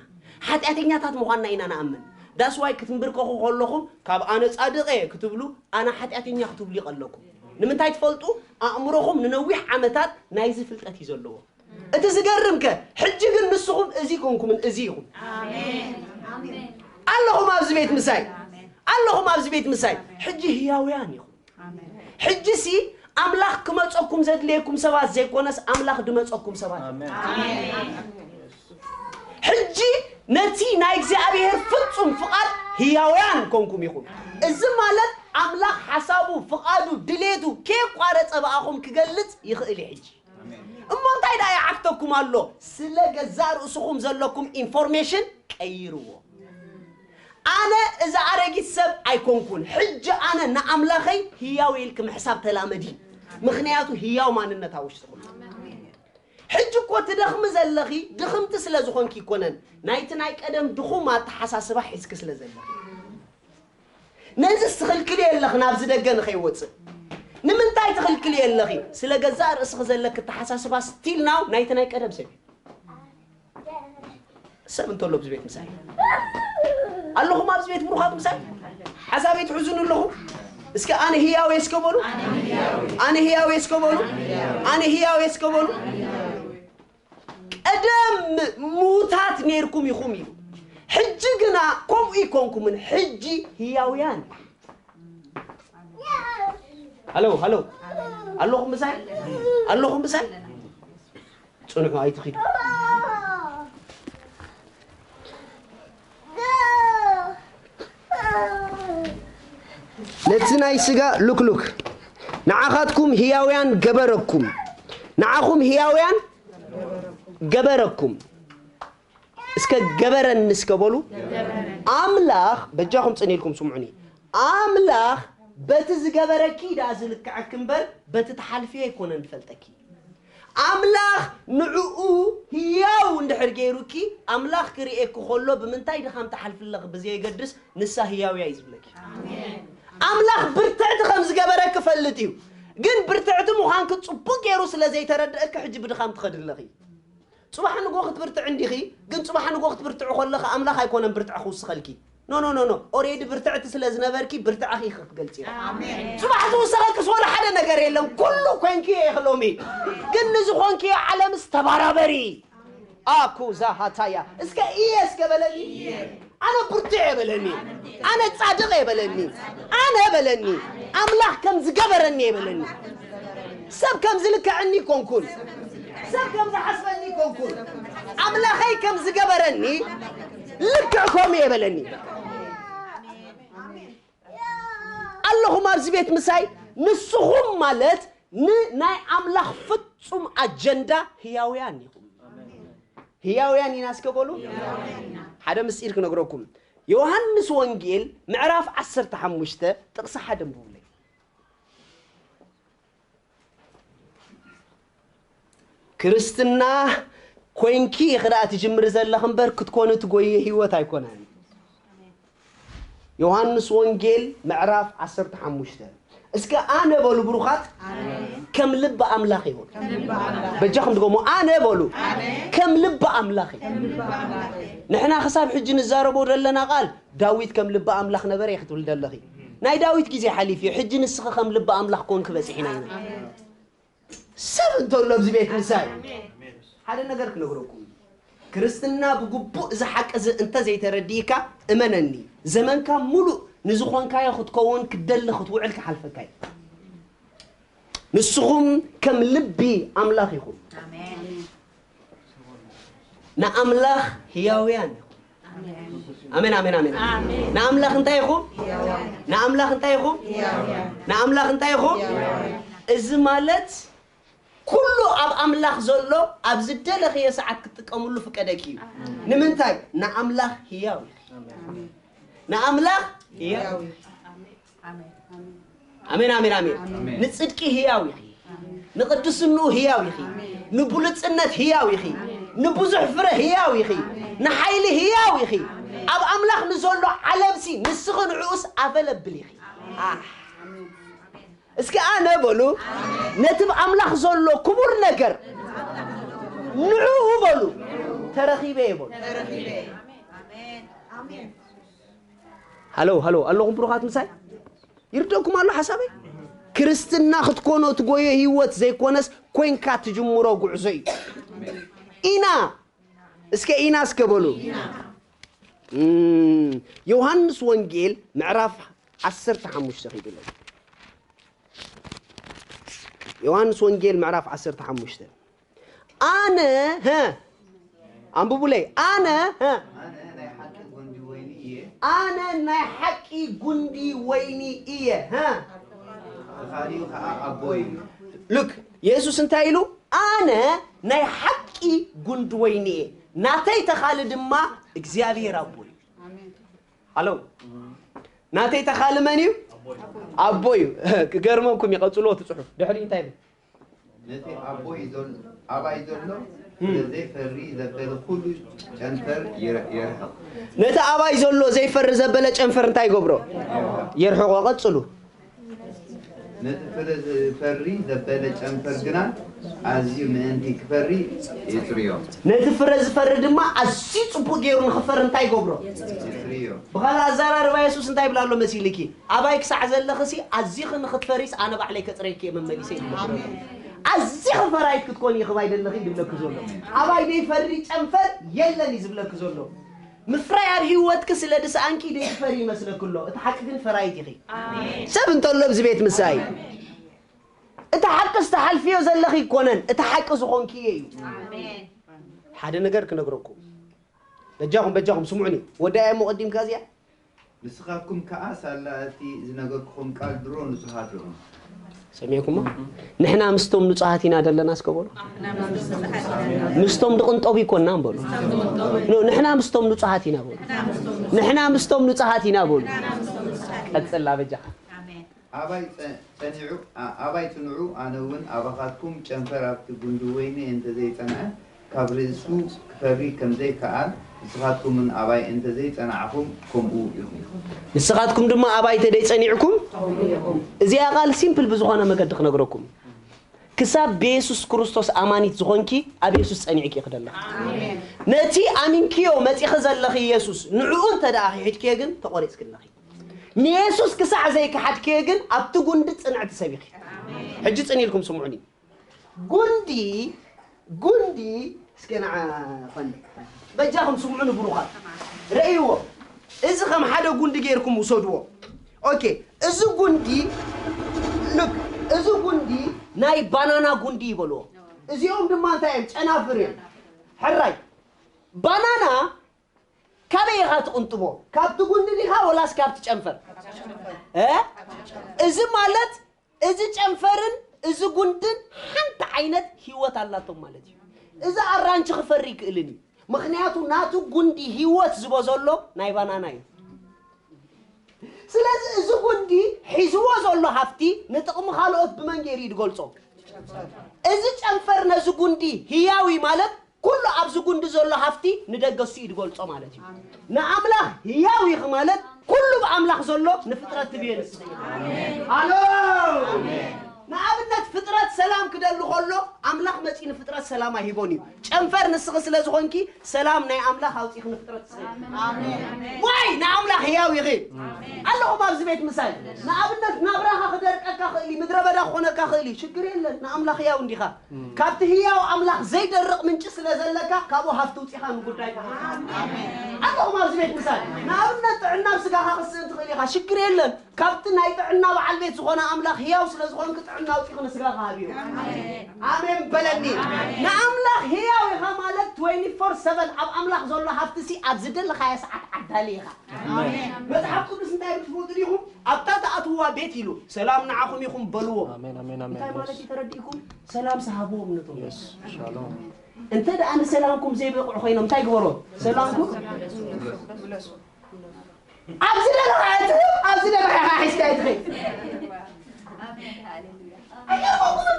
ሓጢኣተኛታት ምዃንና ኢና ንኣምን። ዳስዋይ ክትንብርከኹ ከለኹም፣ ካብ ኣነ ጻድቕ እየ ክትብሉ፣ ኣነ ሓጢኣተኛ ክትብሉ ይቐለኩም። ንምንታይ ትፈልጡ? ኣእምሮኹም ንነዊሕ ዓመታት ናይዚ ፍልጠት እዩ ዘለዎ። እቲ ዝገርም ከ፣ ሕጂ ግን ንስኹም እዚ ኮንኩምን እዚ ኢኹም። ኣለኹም ኣብዚ ቤት ምሳይ፣ ኣለኹም ኣብዚ ቤት ምሳይ። ሕጂ ህያውያን ኢኹም። ሕጂ ሲ ኣምላኽ ክመጸኩም ዘድልየኩም ሰባት ዘይኮነስ ኣምላኽ ድመጸኩም ሰባት። ሕጂ ነቲ ናይ እግዚኣብሔር ፍጹም ፍቓድ ህያውያን ኮንኩም ኢኹም። እዚ ማለት ኣምላኽ ሓሳቡ፣ ፍቓዱ፣ ድሌቱ ከየቋረጸ ብኣኹም ክገልጽ ይኽእል እዩ። ሕጂ እሞ እንታይ ደኣ ይዓግተኩም ኣሎ? ስለ ገዛእ ርእስኹም ዘለኩም ኢንፎርሜሽን ቀይርዎ። ኣነ እዚ ኣረጊት ሰብ ኣይኮንኩን። ሕጂ ኣነ ንኣምላኸይ ህያው ኢልኪ ምሕሳብ ተላመዲ። ምኽንያቱ ህያው ማንነት ኣብ ውሽጥኹም። ሕጂ እኮ ትደኽሚ ዘለኺ ድኽምቲ ስለ ዝኾንኪ ይኮነን። ናይቲ ናይ ቀደም ድኹም ኣተሓሳስባ ሒዝኪ ስለ ዘለኺ። ነዚ ትኽልክልዮ ኣለኺ ናብዚ ደገ ንኸይወፅእ። ንምንታይ ትኽልክልዮ ኣለኺ? ስለ ገዛእ ርእስኺ ዘለኪ ኣተሓሳስባ ስቲል ናው ናይቲ ናይ ቀደም ሰብ እዩ። ሰብ እንተሎ ኣብዚ ቤት ምሳይ ኣለኹም፣ ኣብዚ ቤት ብሩኻት ምሳይ ሓሳበይ ትሕዙን ኣለኹም። እስከ ኣነ ህያው እየ እስከ በሉ። ኣነ ህያው እየ እስከ በሉ። ኣነ ህያው እየ እስከ በሉ። ቀደም ምዉታት ነይርኩም ኢኹም ኢሉ። ሕጂ ግና ከምኡ ይኮንኩምን፣ ሕጂ ህያውያን። ሃሎ ሃሎ፣ ኣለኹም ምሳይ? ኣለኹም ምሳይ? ጽንሑ፣ ኣይትኺዱ። ነቲ ናይ ስጋ ሉክሉክ ንዓኻትኩም ህያውያን ገበረኩም። ንዓኹም ህያውያን ገበረኩም። እስከ ገበረኒ እስከ በሉ። ኣምላኽ፣ በጃኹም ጽን ኢልኩም ስምዑኒ። ኣምላኽ በቲ ዝገበረኪ ደኣ ዝልክዐኪ እምበር፣ በቲ ትሓልፍዮ ኣይኮነን ዝፈልጠኪ። ኣምላኽ ንዕኡ ህያው እንድሕር ገይሩኪ፣ ኣምላኽ ክርእየኪ ከሎ ብምንታይ ድኻም ትሓልፊ ኣለኺ ብዘየገድስ፣ ንሳ ህያው እያ እዩ ዝብለኪ። ኣምላኽ ብርትዕቲ ከም ዝገበረኪ ፈልጥ እዩ። ግን ብርትዕቲ ምዃንኪ ጽቡቕ ገይሩ ስለ ዘይተረድአኪ፣ ሕጂ ብድኻም ትኸዲ ኣለኺ። ጽባሕ ንጎ ክትብርትዕ እንዲኺ፣ ግን ጽባሕ ንጎ ክትብርትዕ ከለኺ ኣምላኽ ኣይኮነን ብርትዕ ክውስኸልኪ። ኖ፣ ኖ፣ ኖ፣ ኖ። ኦሬዲ ብርትዕቲ ስለ ዝነበርኪ ብርትዕኺ ኢኺ ክትገልጺ ኢኺ። ኣሜን። ጽባሕ ዝውሰኸኪስ ወላ ሓደ ነገር የለን። ኩሉ ኮንኪ ኢኺ ሎሚ። ግን ንዝኾንኪዮ ዓለምስ ተባራበሪ። ኣኩ ዛሃታያ። እስከ እየ እስከ በለኒ። ኣነ ብርቱዕ እየ በለኒ። ኣነ ጻድቕ እየ በለኒ። ኣነ በለኒ። ኣምላኽ ከም ዝገበረኒ እየ በለኒ። ሰብ ከም ዝልክዐኒ ኮንኩን። ሰብ ከም ዝሓስበኒ ኮንኩን። ኣምላኸይ ከም ዝገበረኒ ልክዕ ከምኡ እየ በለኒ። ኣለኹም ኣብዚ ቤት ምሳይ፣ ንስኹም ማለት ንናይ ኣምላኽ ፍጹም ኣጀንዳ ህያውያን ኢኹም። ህያውያን ኢና እስከ በሉ። ሓደ ምስጢር ክነግረኩም። ዮሃንስ ወንጌል ምዕራፍ ዓሰርተ ሓሙሽተ ጥቕሲ ሓደ ኣንብቡለይ። ክርስትና ኮይንኪ ኢኺ ደኣ ትጅምሪ ዘለኺ እምበር ክትኮኒ ትጎየ ህይወት ኣይኮነን። ዮሃንስ ወንጌል ምዕራፍ ዓሰርተ ሓሙሽተ። እስከ ኣነ በሉ ብሩኻት፣ ኣሜን። ከም ልቢ ኣምላኽ ይኹን። ከም ልቢ ኣምላኽ። በጃኹም ድገሙ፣ ኣነ በሉ። ኣሜን። ከም ልቢ ኣምላኽ ይኹን። ከም ልቢ ኣምላኽ ይኹን። ንሕና ክሳብ ሕጂ ንዛረቦ ዘለና ቃል ዳዊት ከም ልቢ ኣምላኽ ነበረ ኢኺ ትብል ዘለኺ። ናይ ዳዊት ግዜ ሓሊፉ እዩ። ሕጂ ንስኺ ከም ልቢ ኣምላኽ ኮንኪ በጺሕና ኢና። ኣሜን። ሰብ እንተሎ ኣብዚ ቤት ምሳይ ሓደ ነገር ክነግረኩም። ክርስትና ብግቡእ እዚ ሓቂ እዚ እንተ ዘይተረዲእካ፣ እመነኒ፣ ዘመንካ ሙሉእ ንዝኾንካዮ ክትከውን ክትደሊ ክትውዕል ክሓልፈካ እዩ። ንስኹም ከም ልቢ ኣምላኽ ኢኹም። ኣሜን። ንኣምላኽ ህያውያን ኢኹም። ኣሜን፣ ኣሜን፣ ኣሜን። ኣሜን። ንኣምላኽ እንታይ ኢኹም? ህያውያን። ንኣምላኽ እንታይ ኢኹም? ህያውያን። ንኣምላኽ እንታይ ኢኹም? ህያውያን። እዚ ማለት ኩሉ ኣብ ኣምላኽ ዘሎ ኣብ ዝደለኽዮ ሰዓት ክትጥቀምሉ ፍቀደኪ እዩ። ኣሜን። ንምንታይ? ንኣምላኽ ህያው ኢኺ። ኣሜን። ንኣምላኽ ህያው። ህያው ኢኺ። ኣሜን፣ ኣሜን፣ ኣሜን። ኣሜን። ንጽድቂ ህያው ኢኺ። ኣሜን። ንቅድስንኡ ህያው ኢኺ። ኣሜን። ንብሉጽነት ህያው ኢኺ። ኣሜን። ንብዙሕ ፍረ ህያው ኢኺ። ኣሜን። ንሓይሊ ህያው ኢኺ። ኣሜን። ኣብ ኣምላኽ ንዘሎ ዓለምሲ ንስኺ ንዕኡስ ኣፈለብል ኢኺ። ኣሜን። ኣሕ። ኣሜን። እስኪ ኣነ በሉ፣ ነቲ ብኣምላኽ ዘሎ ክቡር ነገር ንዕኡ በሉ፣ ተረኺበ እየ በሉ። ተረኺበ እየ። ኣሜን። ኣሜን። ሃሎ፣ ሃሎ፣ ኣለኹም ብሩኻት ምሳይ? ይርደኩም ኣሎ ሓሳበይ? ክርስትና ክትኮኖ ትጎዮ ህይወት ዘይኮነስ፣ ኮንካ ትጅምሮ ጉዕዞ እዩ። ኢና፣ እስከ ኢና እስከ በሉ። ኢና። እም፣ ዮሃንስ ወንጌል ምዕራፍ ዓሰርተ ሓሙሽተ ኺዱለይ። ዮሃንስ ወንጌል ምዕራፍ ዓሰርተ ሓሙሽተ። ኣነ፣ ሀ፣ ኣንብቡለይ። ኣነ፣ ሀ፣ ኣነ ናይ ሓቂ ጉንዲ ወይኒ እየ። ኣነ ናይ ሓቂ ጉንዲ ወይኒ እየ። ሀ። ተኻልዩ ኸዓ ኣቦይ እዩ። ሉክ፣ የሱስ እንታይ ኢሉ? ኣነ ናይ ሓቂ ጉንዲ ወይኒ እየ። ናተይ ተኻሊ ድማ እግዚኣብሔር ኣቦ እዩ። ኣሜን። ሃሎ። ናተይ ተኻሊ መን እዩ? ኣቦ እዩ። ክገርመኩም እዩ፣ ቀጽሎ እቲ ጽሑፍ። ድሕሪ እንታይ ይብል? ነቲ ኣቦይ ዘሎ፣ ኣባይ ዘሎ እም። ዘይፈሪ ዘበለ ኩሉ ጨንፈር ይረ-፣ የርሕቕ። ነቲ ኣባይ ዘሎ ዘይፈሪ ዘበለ ጨንፈር እንታይ ይገብሮ? የርሕቖ። ቀጽሉ። ነቲ ፍረ ዝፈሪ ዘበለ ጨንፈር ግና ኣዝዩ ምእንቲ ክፈሪ የጽርዮ። ነቲ ፍረ ዝፈሪ ድማ ኣዝዩ ጽቡቕ ገይሩ ንኽፈሪ እንታይ ይገብሮ? የጽርዮ። ብኻልእ ኣዘራርባ የሱስ እንታይ ይብል ኣሎ መሲልኪ? ኣባይ ክሳዕ ዘለኽሲ ኣዚኺ ንኽትፈሪስ ኣነ ባዕለይ ከጽርየኪ እየ መመሊሰ ይብል። ኣሜን። ኣዚኺ ፈራይት ክትኮኒ ኢኺ ባይ ደለኺ ድብለኪ ዘሎ። ኣባይ ደይፈሪ ጨንፈር የለን እዩ ዝብለኪ ዘሎ። ምፍራይ ኣብ ህይወትኪ ስለ ድስኣንኪ ደይትፈሪ ይመስለኪ ኣሎ። እቲ ሓቂ ግን ፈራይት ኢኺ። ኣሜን። ሰብ እንተሎ ኣብዚ ቤት ምሳይ። እቲ ሓቂ ዝተሓልፍዮ ዘለኺ ይኮነን፣ እቲ ሓቂ ዝኾንክዮ እዩ። ሓደ ነገር ክነግረኩም። በጃኹም፣ በጃኹም ስምዑኒ። ወዳያ እሞ ቀዲምካ እዚኣ። ንስኻትኩም ከኣ ሳላ እቲ ዝነገርኩኹም ቃል ድሮ ንጹሃት ኢኹም። ሰሚዕኩሞ? ንሕና ምስቶም ንጹሃት ኢና ደለና እስከ በሉ። ምስቶም ድቕንጠቡ ይኮናን በሉ። ኖ፣ ንሕና ምስቶም ንጹሃት ኢና በሉ። ንሕና ምስቶም ንጹሃት ኢና በሉ። ቀጽላ በጃኻ። ኣባይ ጸ-፣ ጸኒዑ፣ ኣ-፣ ኣባይ ጽንዑ፣ ኣነ እውን ኣባኻትኩም ጨንፈር ኣብቲ ጉንዲ ወይኒ እንተ ዘይጸንዐ፣ ካብ ርእሱ ክፈሪ ከም ዘይከኣል፣ ንስኻትኩም እውን ኣባይ እንተ ዘይጸናዕኹም፣ ከምኡ ኢኹም። ንስኻትኩም ድማ ኣባይ እንተ ዘይጸኒዕኩም፣ እዚኣ ቃል ሲምፕል ብዝኾነ መገዲ ክነግረኩም። ክሳብ ብየሱስ ክርስቶስ ኣማኒት ዝኾንኪ፣ ኣብ የሱስ ጸኒዕኪ ኢኺ ዘለኺ። ነቲ ኣሚንክዮ መጺኺ ዘለኺ የሱስ፣ ንዕኡ እንተ ደኣ ክሒድክዮ ግን፣ ተቖሪጽኪ ኣለኺ። ንየሱስ ክሳዕ ዘይከሓድክዮ ግን ኣብቲ ጉንዲ ጽንዕቲ ሰብ ኢኺ። ሕጂ ጽን ኢልኩም ስምዑኒ። ጉንዲ፣ ጉንዲ፣ እስከ ንዓ ኾኒ። በጃኹም ስምዑኒ ብሩኻት። ረእይዎ። እዚ ከም ሓደ ጉንዲ ጌርኩም ውሰድዎ። ኦኬ፣ እዚ ጉንዲ፣ ሉክ፣ እዚ ጉንዲ ናይ ባናና ጉንዲ ይበልዎ። እዚኦም ድማ እንታይ እዮም? ጨናፍር እዮም። ሕራይ። ባናና ካበይ ኢኻ ትቕንጥቦ? ካብቲ ጉንዲ ዲኻ ወላስ ካብቲ ጨንፈር? እ? እዚ ማለት እዚ ጨንፈርን እዚ ጉንድን ሓንቲ ዓይነት ህይወት ኣላቶም ማለት እዩ። እዚ ኣራንቺ ክፈሪ ይክእልን እዩ። ምኽንያቱ ናቱ ጉንዲ ህይወት ዝቦ ዘሎ ናይ ባናና እዩ። ስለዚ እዚ ጉንዲ ሒዝዎ ዘሎ ሃፍቲ ንጥቕሚ ካልኦት ብመን ገይሩ እዩ ዝገልጾ? እዚ ጨንፈር ነዚ ጉንዲ ህያዊ ማለት ኩሉ ኣብዚ ጉንዲ ዘሎ ሃፍቲ ንደገሱ እዩ ዝገልጾ ማለት እዩ። ንኣምላኽ ህያው ኢኺ ማለት ኩሉ ብኣምላኽ ዘሎ ንፍጥረት ትብዮ ንስኺ ኢኺ። ኣሎ! ንኣብነት ፍጥረት ሰላም ክደሊ ከሎ ኣምላኽ መጺኡ ንፍጥረት ሰላም ኣይሂቦን እዩ። ጨንፈር ንስኺ ስለ ዝኾንኪ ሰላም ናይ ኣምላኽ ኣውጺኺ ንፍጥረት ትስኺ። ዋይ ንኣምላኽ ህያው ኢኺ። ኣለኹም ኣብዚ ቤት ምሳይ። ንኣብነት ናብራኻ ክደርቀካ ክእል እዩ፣ ምድረ በዳ ክኾነካ ክእል እዩ። ሽግር የለን፣ ንኣምላኽ ህያው እንዲኻ። ካብቲ ህያው ኣምላኽ ዘይደርቕ ምንጪ ስለ ዘለካ ካብኡ ሃፍቲ ውጺኻ ንጉዳይካ ሃፍቲ። ኣለኹም ኣብዚ ቤት ምሳይ። ንኣብነት ጥዕና ኣብ ስጋኻ ክስእን ትኽእል ኢኻ፣ ሽግር የለን። ካብቲ ናይ ጥዕና በዓል ቤት ዝኾነ ኣምላኽ ህያው ስለ ዝኾንክ ጥዕና ኣውጺኺ ንስጋኻ ሃብዮ። ኣሜን በለኒ። ንኣምላኽ ህያው ኢኻ ማለት ትዌንቲ ፎር ሰቨን ኣብ ኣምላኽ ዘሎ ሃፍቲ ሲ ኣብ ዝደለኻዮ ሰዓት ዓዳሊ ኢኻ። መጽሓፍ ቅዱስ እንታይ ትፈልጡ ዲኹም? ኣብታ ትኣትውዋ ቤት ኢሉ ሰላም ንዓኹም ይኹን በልዎም። ኣሜን፣ ኣሜን፣ ኣሜን። እንታይ ማለት እዩ ተረዲእኩም? ሰላም ስሃብዎም ነቶም። የስ፣ ሻሎም። እንተ ደኣ ንሰላምኩም ዘይበቕዑ ኮይኖም እንታይ ግበሮ? ሰላምኩም ኣብዚ ደለኻ እትህብ፣ ኣብዚ ደለኻ ኢኻ ሒዝካ እትኸይድ። ኣይገርመኩምን?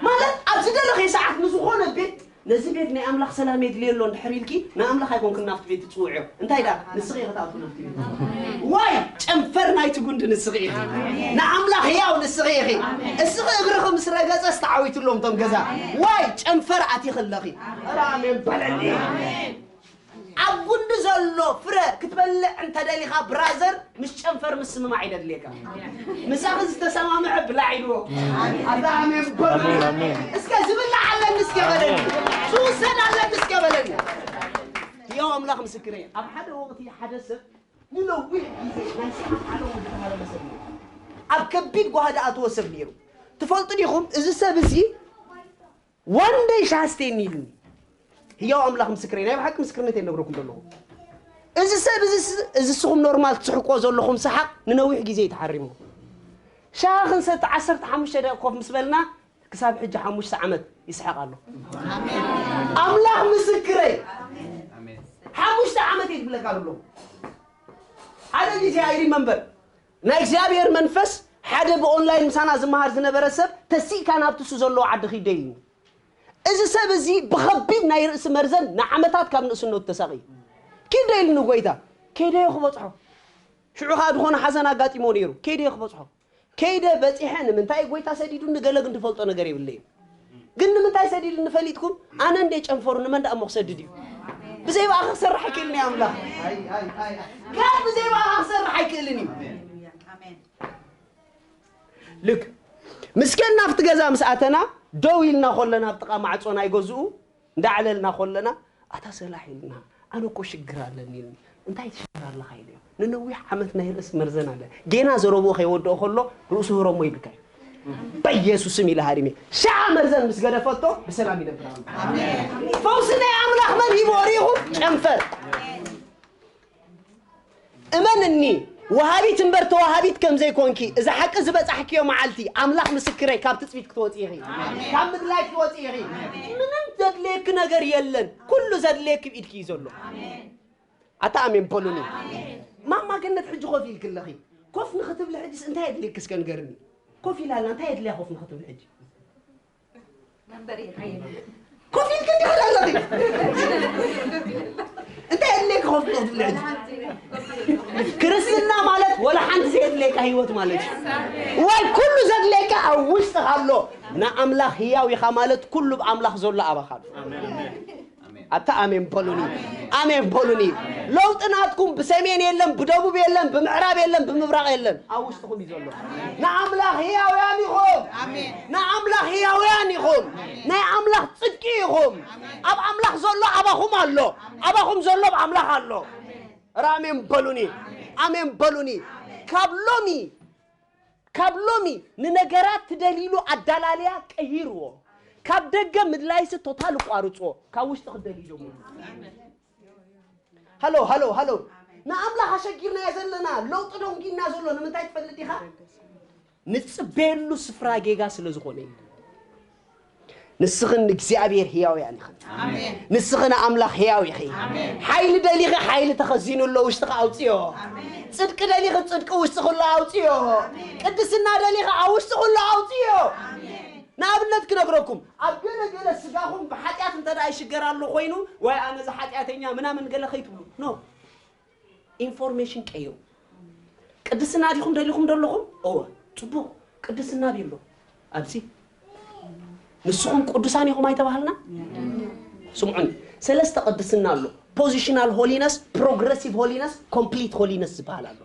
ማለት ኣብዚ ደለኺ ሰዓት ንዝኾነ ቤት፣ ነዚ ቤት ናይ ኣምላኽ ሰላም የድልዮ ኣሎ እንድሕር ኢልኪ፣ ንኣምላኽ ኣይኮንክን ናብቲ ቤት ትጽውዕዮ። እንታይ ደኣ ንስኺ ኢኺ ትኣትዊ ናብቲ ቤት። ዋይ ጨንፈር ናይቲ ጉንዲ ንስኺ ኢኺ። ንኣምላኽ ህያው ንስኺ ኢኺ። እስኺ እግርኺ ምስ ረገጸ ዝተዓዊትሎም እቶም ገዛ። ዋይ ጨንፈር ኣቲኺ ኣለኺ። ኧረ ኣሜን በለኒ። ኣብ ጉንዲ ዘሎ ፍረ ክትበልዕ እንተደሊኻ ብራዘር፣ ምስ ጨንፈር ምስምማዕ ይደድልየካ። ምሳኺ ዝተሰማምዐ ብላዕ ኢልዎ። ኣታ ኣሜን በሉ። ኣሜን፣ ኣሜን። እስከ ዝብላዕ ኣለኒ እስከ በለኒ። ኣሜን። ዝውሰድ ኣለኒ እስከ በለኒ። ያው ኣምላኽ ምስክረይ፣ ኣብ ሓደ ወቕቲ ሓደ ሰብ ንነዊሕ ግዜ ናይ ሰዓት ዓለሙ ዝተሃረመ ሰብ ነይሩ። ኣብ ከቢድ ጓህዲ ኣተወ ሰብ ነይሩ። ትፈልጡ ዲኹም? እዚ ሰብ እዚ ዋን ደይ ሻሃ ስተየኒ ኢሉኒ። ህያው ኣምላኽ ምስክረይ፣ ናይ ብሓቂ ምስክርነት እየ ዝነግረኩም ዘለኹ። እዚ ሰብ እዚ ስ-፣ እዚ እስኹም ኖርማል ትስሕቆ ዘለኹም ሰሓቕ ንነዊሕ ግዜ እዩ ተሓሪሙ። ሻሂ ክንሰቲ ዓሰርተ ሓሙሽተ ደቂቕ ኮፍ ምስ በልና ክሳብ ሕጂ ሓሙሽተ ዓመት ይስሕቕ ኣሎ። ኣምላኽ ምስክረይ፣ ሓሙሽተ ዓመት እየ ዝብለካ ዘሎ። ሓደ ግዜ ኣይ ሪመምበር ናይ እግዚኣብሔር መንፈስ ሓደ ብኦንላይን ምሳና ዝመሃር ዝነበረ ሰብ ተሲእካ ናብቲ እሱ ዘለዎ ዓዲ ኺደ ኢሉኒ። እዚ ሰብ እዚ ብኸቢድ ናይ ርእሲ መርዘን ንዓመታት ካብ ንእስነቱ ተሳቒዩ። ኪድ ዶ ኢሉኒ ጎይታ። ከይደዮ ክበጽሖ። ሽዑ ኸኣ ዝኾነ ሓዘን ኣጋጢሞ ነይሩ። ከይደዮ ክበጽሖ። ከይደ በጺሐ ንምንታይ ጎይታ ሰዲዱኒ ገለ ግን ዝፈልጦ ነገር የብለይን። ግን ንምንታይ ሰዲዱኒ ፈሊጥኩም? ኣነ እንደ ጨንፈሩ ንመን ደኣ እሞ ክሰድድ እዩ? ብዘይ ብኣኻ ክሰርሕ ኣይክእልን እዩ ኣምላኽ። ኣይ፣ ኣይ፣ ኣይ፣ ኣይ። ጋድ ብዘይ ብኣኻ ክሰርሕ ኣይክእልን እዩ። ኣሜን። ልክ ምስ ከድና ኣብቲ ገዛ ምስ ኣተና ደው ኢልና ከለና ኣብ ጥቓ ማዕጾ ናይ ገዝኡ እንዳዕለልና ከለና ኣታ ሰላሕ ኢልና ኣነ እኮ ሽግር ኣለኒ ኢልኒ። እንታይ ትሽግር ኣለኻ ኢለዮ። ንነዊሕ ዓመት ናይ ርእሲ መርዘን ኣለ። ጌና ዘረብኡ ከይወድኦ ከሎ ርእሱ ህረሞ ይብልካ እዩ። በኢየሱስም ኢለ ሃሪሜ። ሻዓ መርዘን ምስ ገደፈቶ ብሰላም ይነብር ኣሎ። ፈውሲ ናይ ኣምላኽ መን ሂቦ ሪኢኹም? ጨንፈር። እመንኒ፣ ወሃቢት እምበር ተዋሃቢት ከም ዘይኮንኪ፣ እዚ ሓቂ ዝበጻሕክዮ መዓልቲ ኣምላኽ ምስክረይ፣ ካብ ትጽቢት ክትወጺ ኢኺ። ካብ ምድላይ ክትወጺ ኢኺ። ምንም ዘድልየኪ ነገር የለን። ኩሉ ዘድልየኪ ብኢድኪ እዩ ዘሎ። ኣታ ኣሜን በሉኒ። ማማ ገነት፣ ሕጂ ኮፍ ኢልኪ ኣለኺ። ኮፍ ንኽትብሊ ሕጂስ እንታይ የድልየኪ እስከ ንገርኒ? ኮፍ ኢላ ኣላ፣ እንታይ የድልያ ኮፍ ንኽትብሊ ሕጂ? መንበሪ ይኸይድ። ኮፍ ኢልኪ እንዲህ ኣለኺ። እንታይ የድልየኪ ኮፍ ንኽትብሊ ሕጂ? ክርስትና ማለት ወላ ሓንቲ ዘየድልየካ ህይወት ማለት እዩ። ወይ ኩሉ ዘድልየካ ኣብ ውሽጥኻ ኣሎ። ንኣምላኽ ህያው ኢኻ ማለት ኩሉ ብኣምላኽ ዘሎ ኣባኻ ኣሎ። ኣታ ኣሜን በሉኒ። ኣሜን በሉኒ። ለውጢ ናትኩም ብሰሜን የለን፣ ብደቡብ የለን፣ ብምዕራብ የለን፣ ብምብራቕ የለን። ኣብ ውሽጥኹም እዩ ዘሎ። ንኣምላኽ ህያውያን ኢኹም። ንኣምላኽ ህያውያን ኢኹም። ናይ ኣምላኽ ጽድቂ ኢኹም። ኣብ ኣምላኽ ዘሎ ኣባኹም ኣሎ። ኣባኹም ዘሎ ኣብ ኣምላኽ ኣሎ። ኧረ ኣሜን በሉኒ። ኣሜን በሉኒ። ካብ ሎሚ ካብ ሎሚ ንነገራት ትደልይሉ ኣዳላልያ ቀይርዎ። ካብ ደገ ምድላይሲ ቶታል ቋርጾ። ካብ ውሽጢ ክትደልዩ ጀምሩ። ሃሎ ሃሎ ሃሎ። ንኣምላኽ ኣሸጊርናዮ ዘለና ለውጢ ደንጊና ዘሎ ንምንታይ ትፈልጥ ዲኻ? ንጽበየሉ ስፍራ ጌጋ ስለ ዝኾነ እዩ። ንስኽን ንእግዚኣብሔር ሕያውያን ኢኽን። ኣሜን። ንስኽን ኣምላኽ ሕያው ኢኺ። ኣሜን። ሓይሊ ደሊኺ፣ ሓይሊ ተኸዚኑ ኣሎ ውሽጥኻ ኣውፅዮ። ኣሜን። ጽድቂ ደሊኺ፣ ጽድቂ ውሽጥኺ ኣሎ ኣውፅዮ። ኣሜን። ቅድስና ደሊኺ፣ ኣብ ውሽጥኺ ኣሎ ኣውፅዮ። ኣሜን። ንኣብነት ክነግረኩም፣ ኣብ ገለ ገለ ስጋኹም ብሓጢኣት እንተ ደኣ ይሽገር ኣሎ ኮይኑ፣ ወይ ኣነ እዚ ሓጢኣተኛ ምናምን ገለ ከይትብሉ። ኖ። ኢንፎርሜሽን ቀይሩ። ቅድስና ዲኹም ደሊኹም ደለኹም? እወ። ጽቡቕ። ቅድስና ቢሎ ኣብዚ ንስኹም ቅዱሳን ኢኹም ኣይተባህልና? ስምዑን። ሰለስተ ቅድስና ኣሎ። ፖዚሽናል ሆሊነስ፣ ፕሮግረሲቭ ሆሊነስ፣ ኮምፕሊት ሆሊነስ ዝበሃል ኣሎ።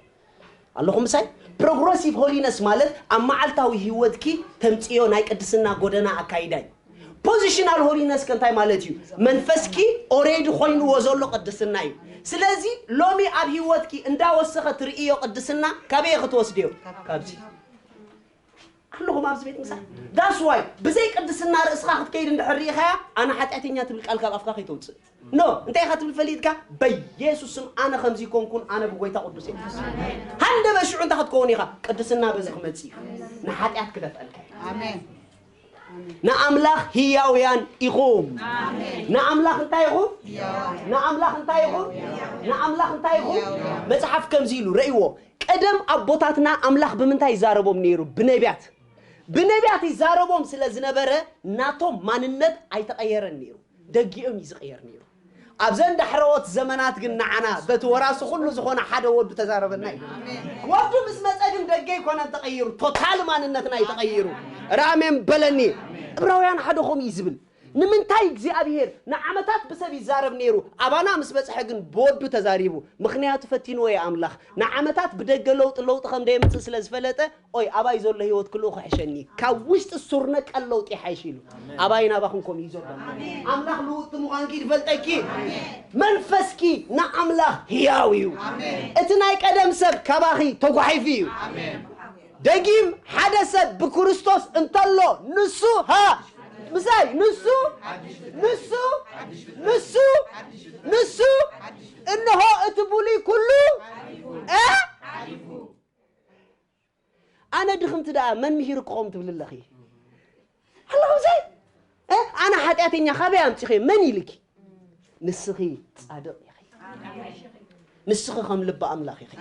ኣለኹም ምሳይ? ፕሮግረሲቭ ሆሊነስ ማለት ኣብ መዓልታዊ ህይወትኪ ተምጽዮ ናይ ቅድስና ጎደና ኣካይዳ እዩ። ፖዚሽናል ሆሊነስ ከ እንታይ ማለት እዩ? መንፈስኪ ኦሬዲ ኮይንዎ ዘሎ ቅድስና እዩ። ስለዚ ሎሚ ኣብ ህይወትኪ እንዳወሰኸ ትርእዮ ቅድስና ካበየ ክትወስድዮ? ካብዚ። ኣለኹም ኣብዚ ቤት ምሳይ? ዳስ ዋይ ብዘይ ቅድስና ርእስኻ ክትከይድ እንድሕር ርኢኻያ፣ ኣነ ሓጢኣተኛ ትብል ቃል ካብ ኣፍካ ከይተውፅእ። ኖ፣ እንታይ ኢኻ ትብል ፈሊጥካ? በኢየሱስ ስም ኣነ ከምዚ ኮንኩን፣ ኣነ ብጎይታ ቅዱስ እየ። ሃንደበ ሽዑ እንታይ ክትከውን ኢኻ? ቅድስና በዚ ክመጽእ እዩ። ንሓጢኣት ክደፍአልካ እዩ። ኣሜን። ንኣምላኽ ህያውያን ኢኹም። ኣሜን። ንኣምላኽ እንታይ ኢኹም? ህያዋን። ንኣምላኽ እንታይ ኢኹም? ህያዋን። ንኣምላኽ እንታይ ኢኹም? ህያዋን። መጽሓፍ ከምዚ ኢሉ ረእይዎ። ቀደም ኣቦታትና ኣምላኽ ብምንታይ ይዛረቦም ነይሩ? ብነቢያት። ብነቢያት ይዛረቦም ስለ ዝነበረ ናቶም ማንነት ኣይተቐየረን ነይሩ። ደጊኦም እዩ ዝቐየር ነይሩ። ኣብዘን ዳሕረዎት ዘመናት ግን ንዓና በቲ ወራሲ ኩሉ ዝኾነ ሓደ ወዱ ተዛረበና እዩ። ወዱ ምስ መጸ ግን ደገ ኣይኮነን ተቐይሩ፣ ቶታል ማንነትና እዩ ተቐይሩ። ራሜን በለኒ። ዕብራውያን ሓደ ከምኡ እዩ ዝብል። ንምንታይ እግዚኣብሔር ንዓመታት ብሰብ ይዛረብ ነይሩ፣ ኣባና ምስ በጽሐ ግን ብወዱ ተዛሪቡ? ምኽንያቱ ፈቲንዎ እዩ ኣምላኽ። ንዓመታት ብደገ ለውጢ ለውጢ ከም ደየምጽእ ስለ ዝፈለጠ፣ ኦይ ኣባይ ዘሎ ህይወት ክልኡ ክሕሸኒ፣ ካብ ውሽጢ ሱር ነቀል ለውጢ ይሓይሽ ኢሉ። ኣባይ ናባኹም ከምኡ እዩ ዘሎ። ኣምላኽ ልውጥቲ ምዃንኪ ይፈልጠኪ። መንፈስኪ ንኣምላኽ ህያው እዩ። እቲ ናይ ቀደም ሰብ ካባኺ ተጓሒፉ እዩ። ደጊም ሓደ ሰብ ብክርስቶስ እንተሎ ንሱ ሃ ምሳይ ንሱ ንሱ ንሱ ንሱ እንሆ እቲ ብሉይ ኩሉ እ ኣነ ድኽምቲ ደኣ መን ምሂሩ ክኾም ትብሊ ኣለኺ? ኣለኹ ዘይ እ ኣነ ሓጢኣተኛ ካበይ ኣምፂኺ? መን ኢልኪ? ንስኺ ጻድቕ ኢኺ። ንስኺ ከም ልቢ ኣምላኽ ኢኺ።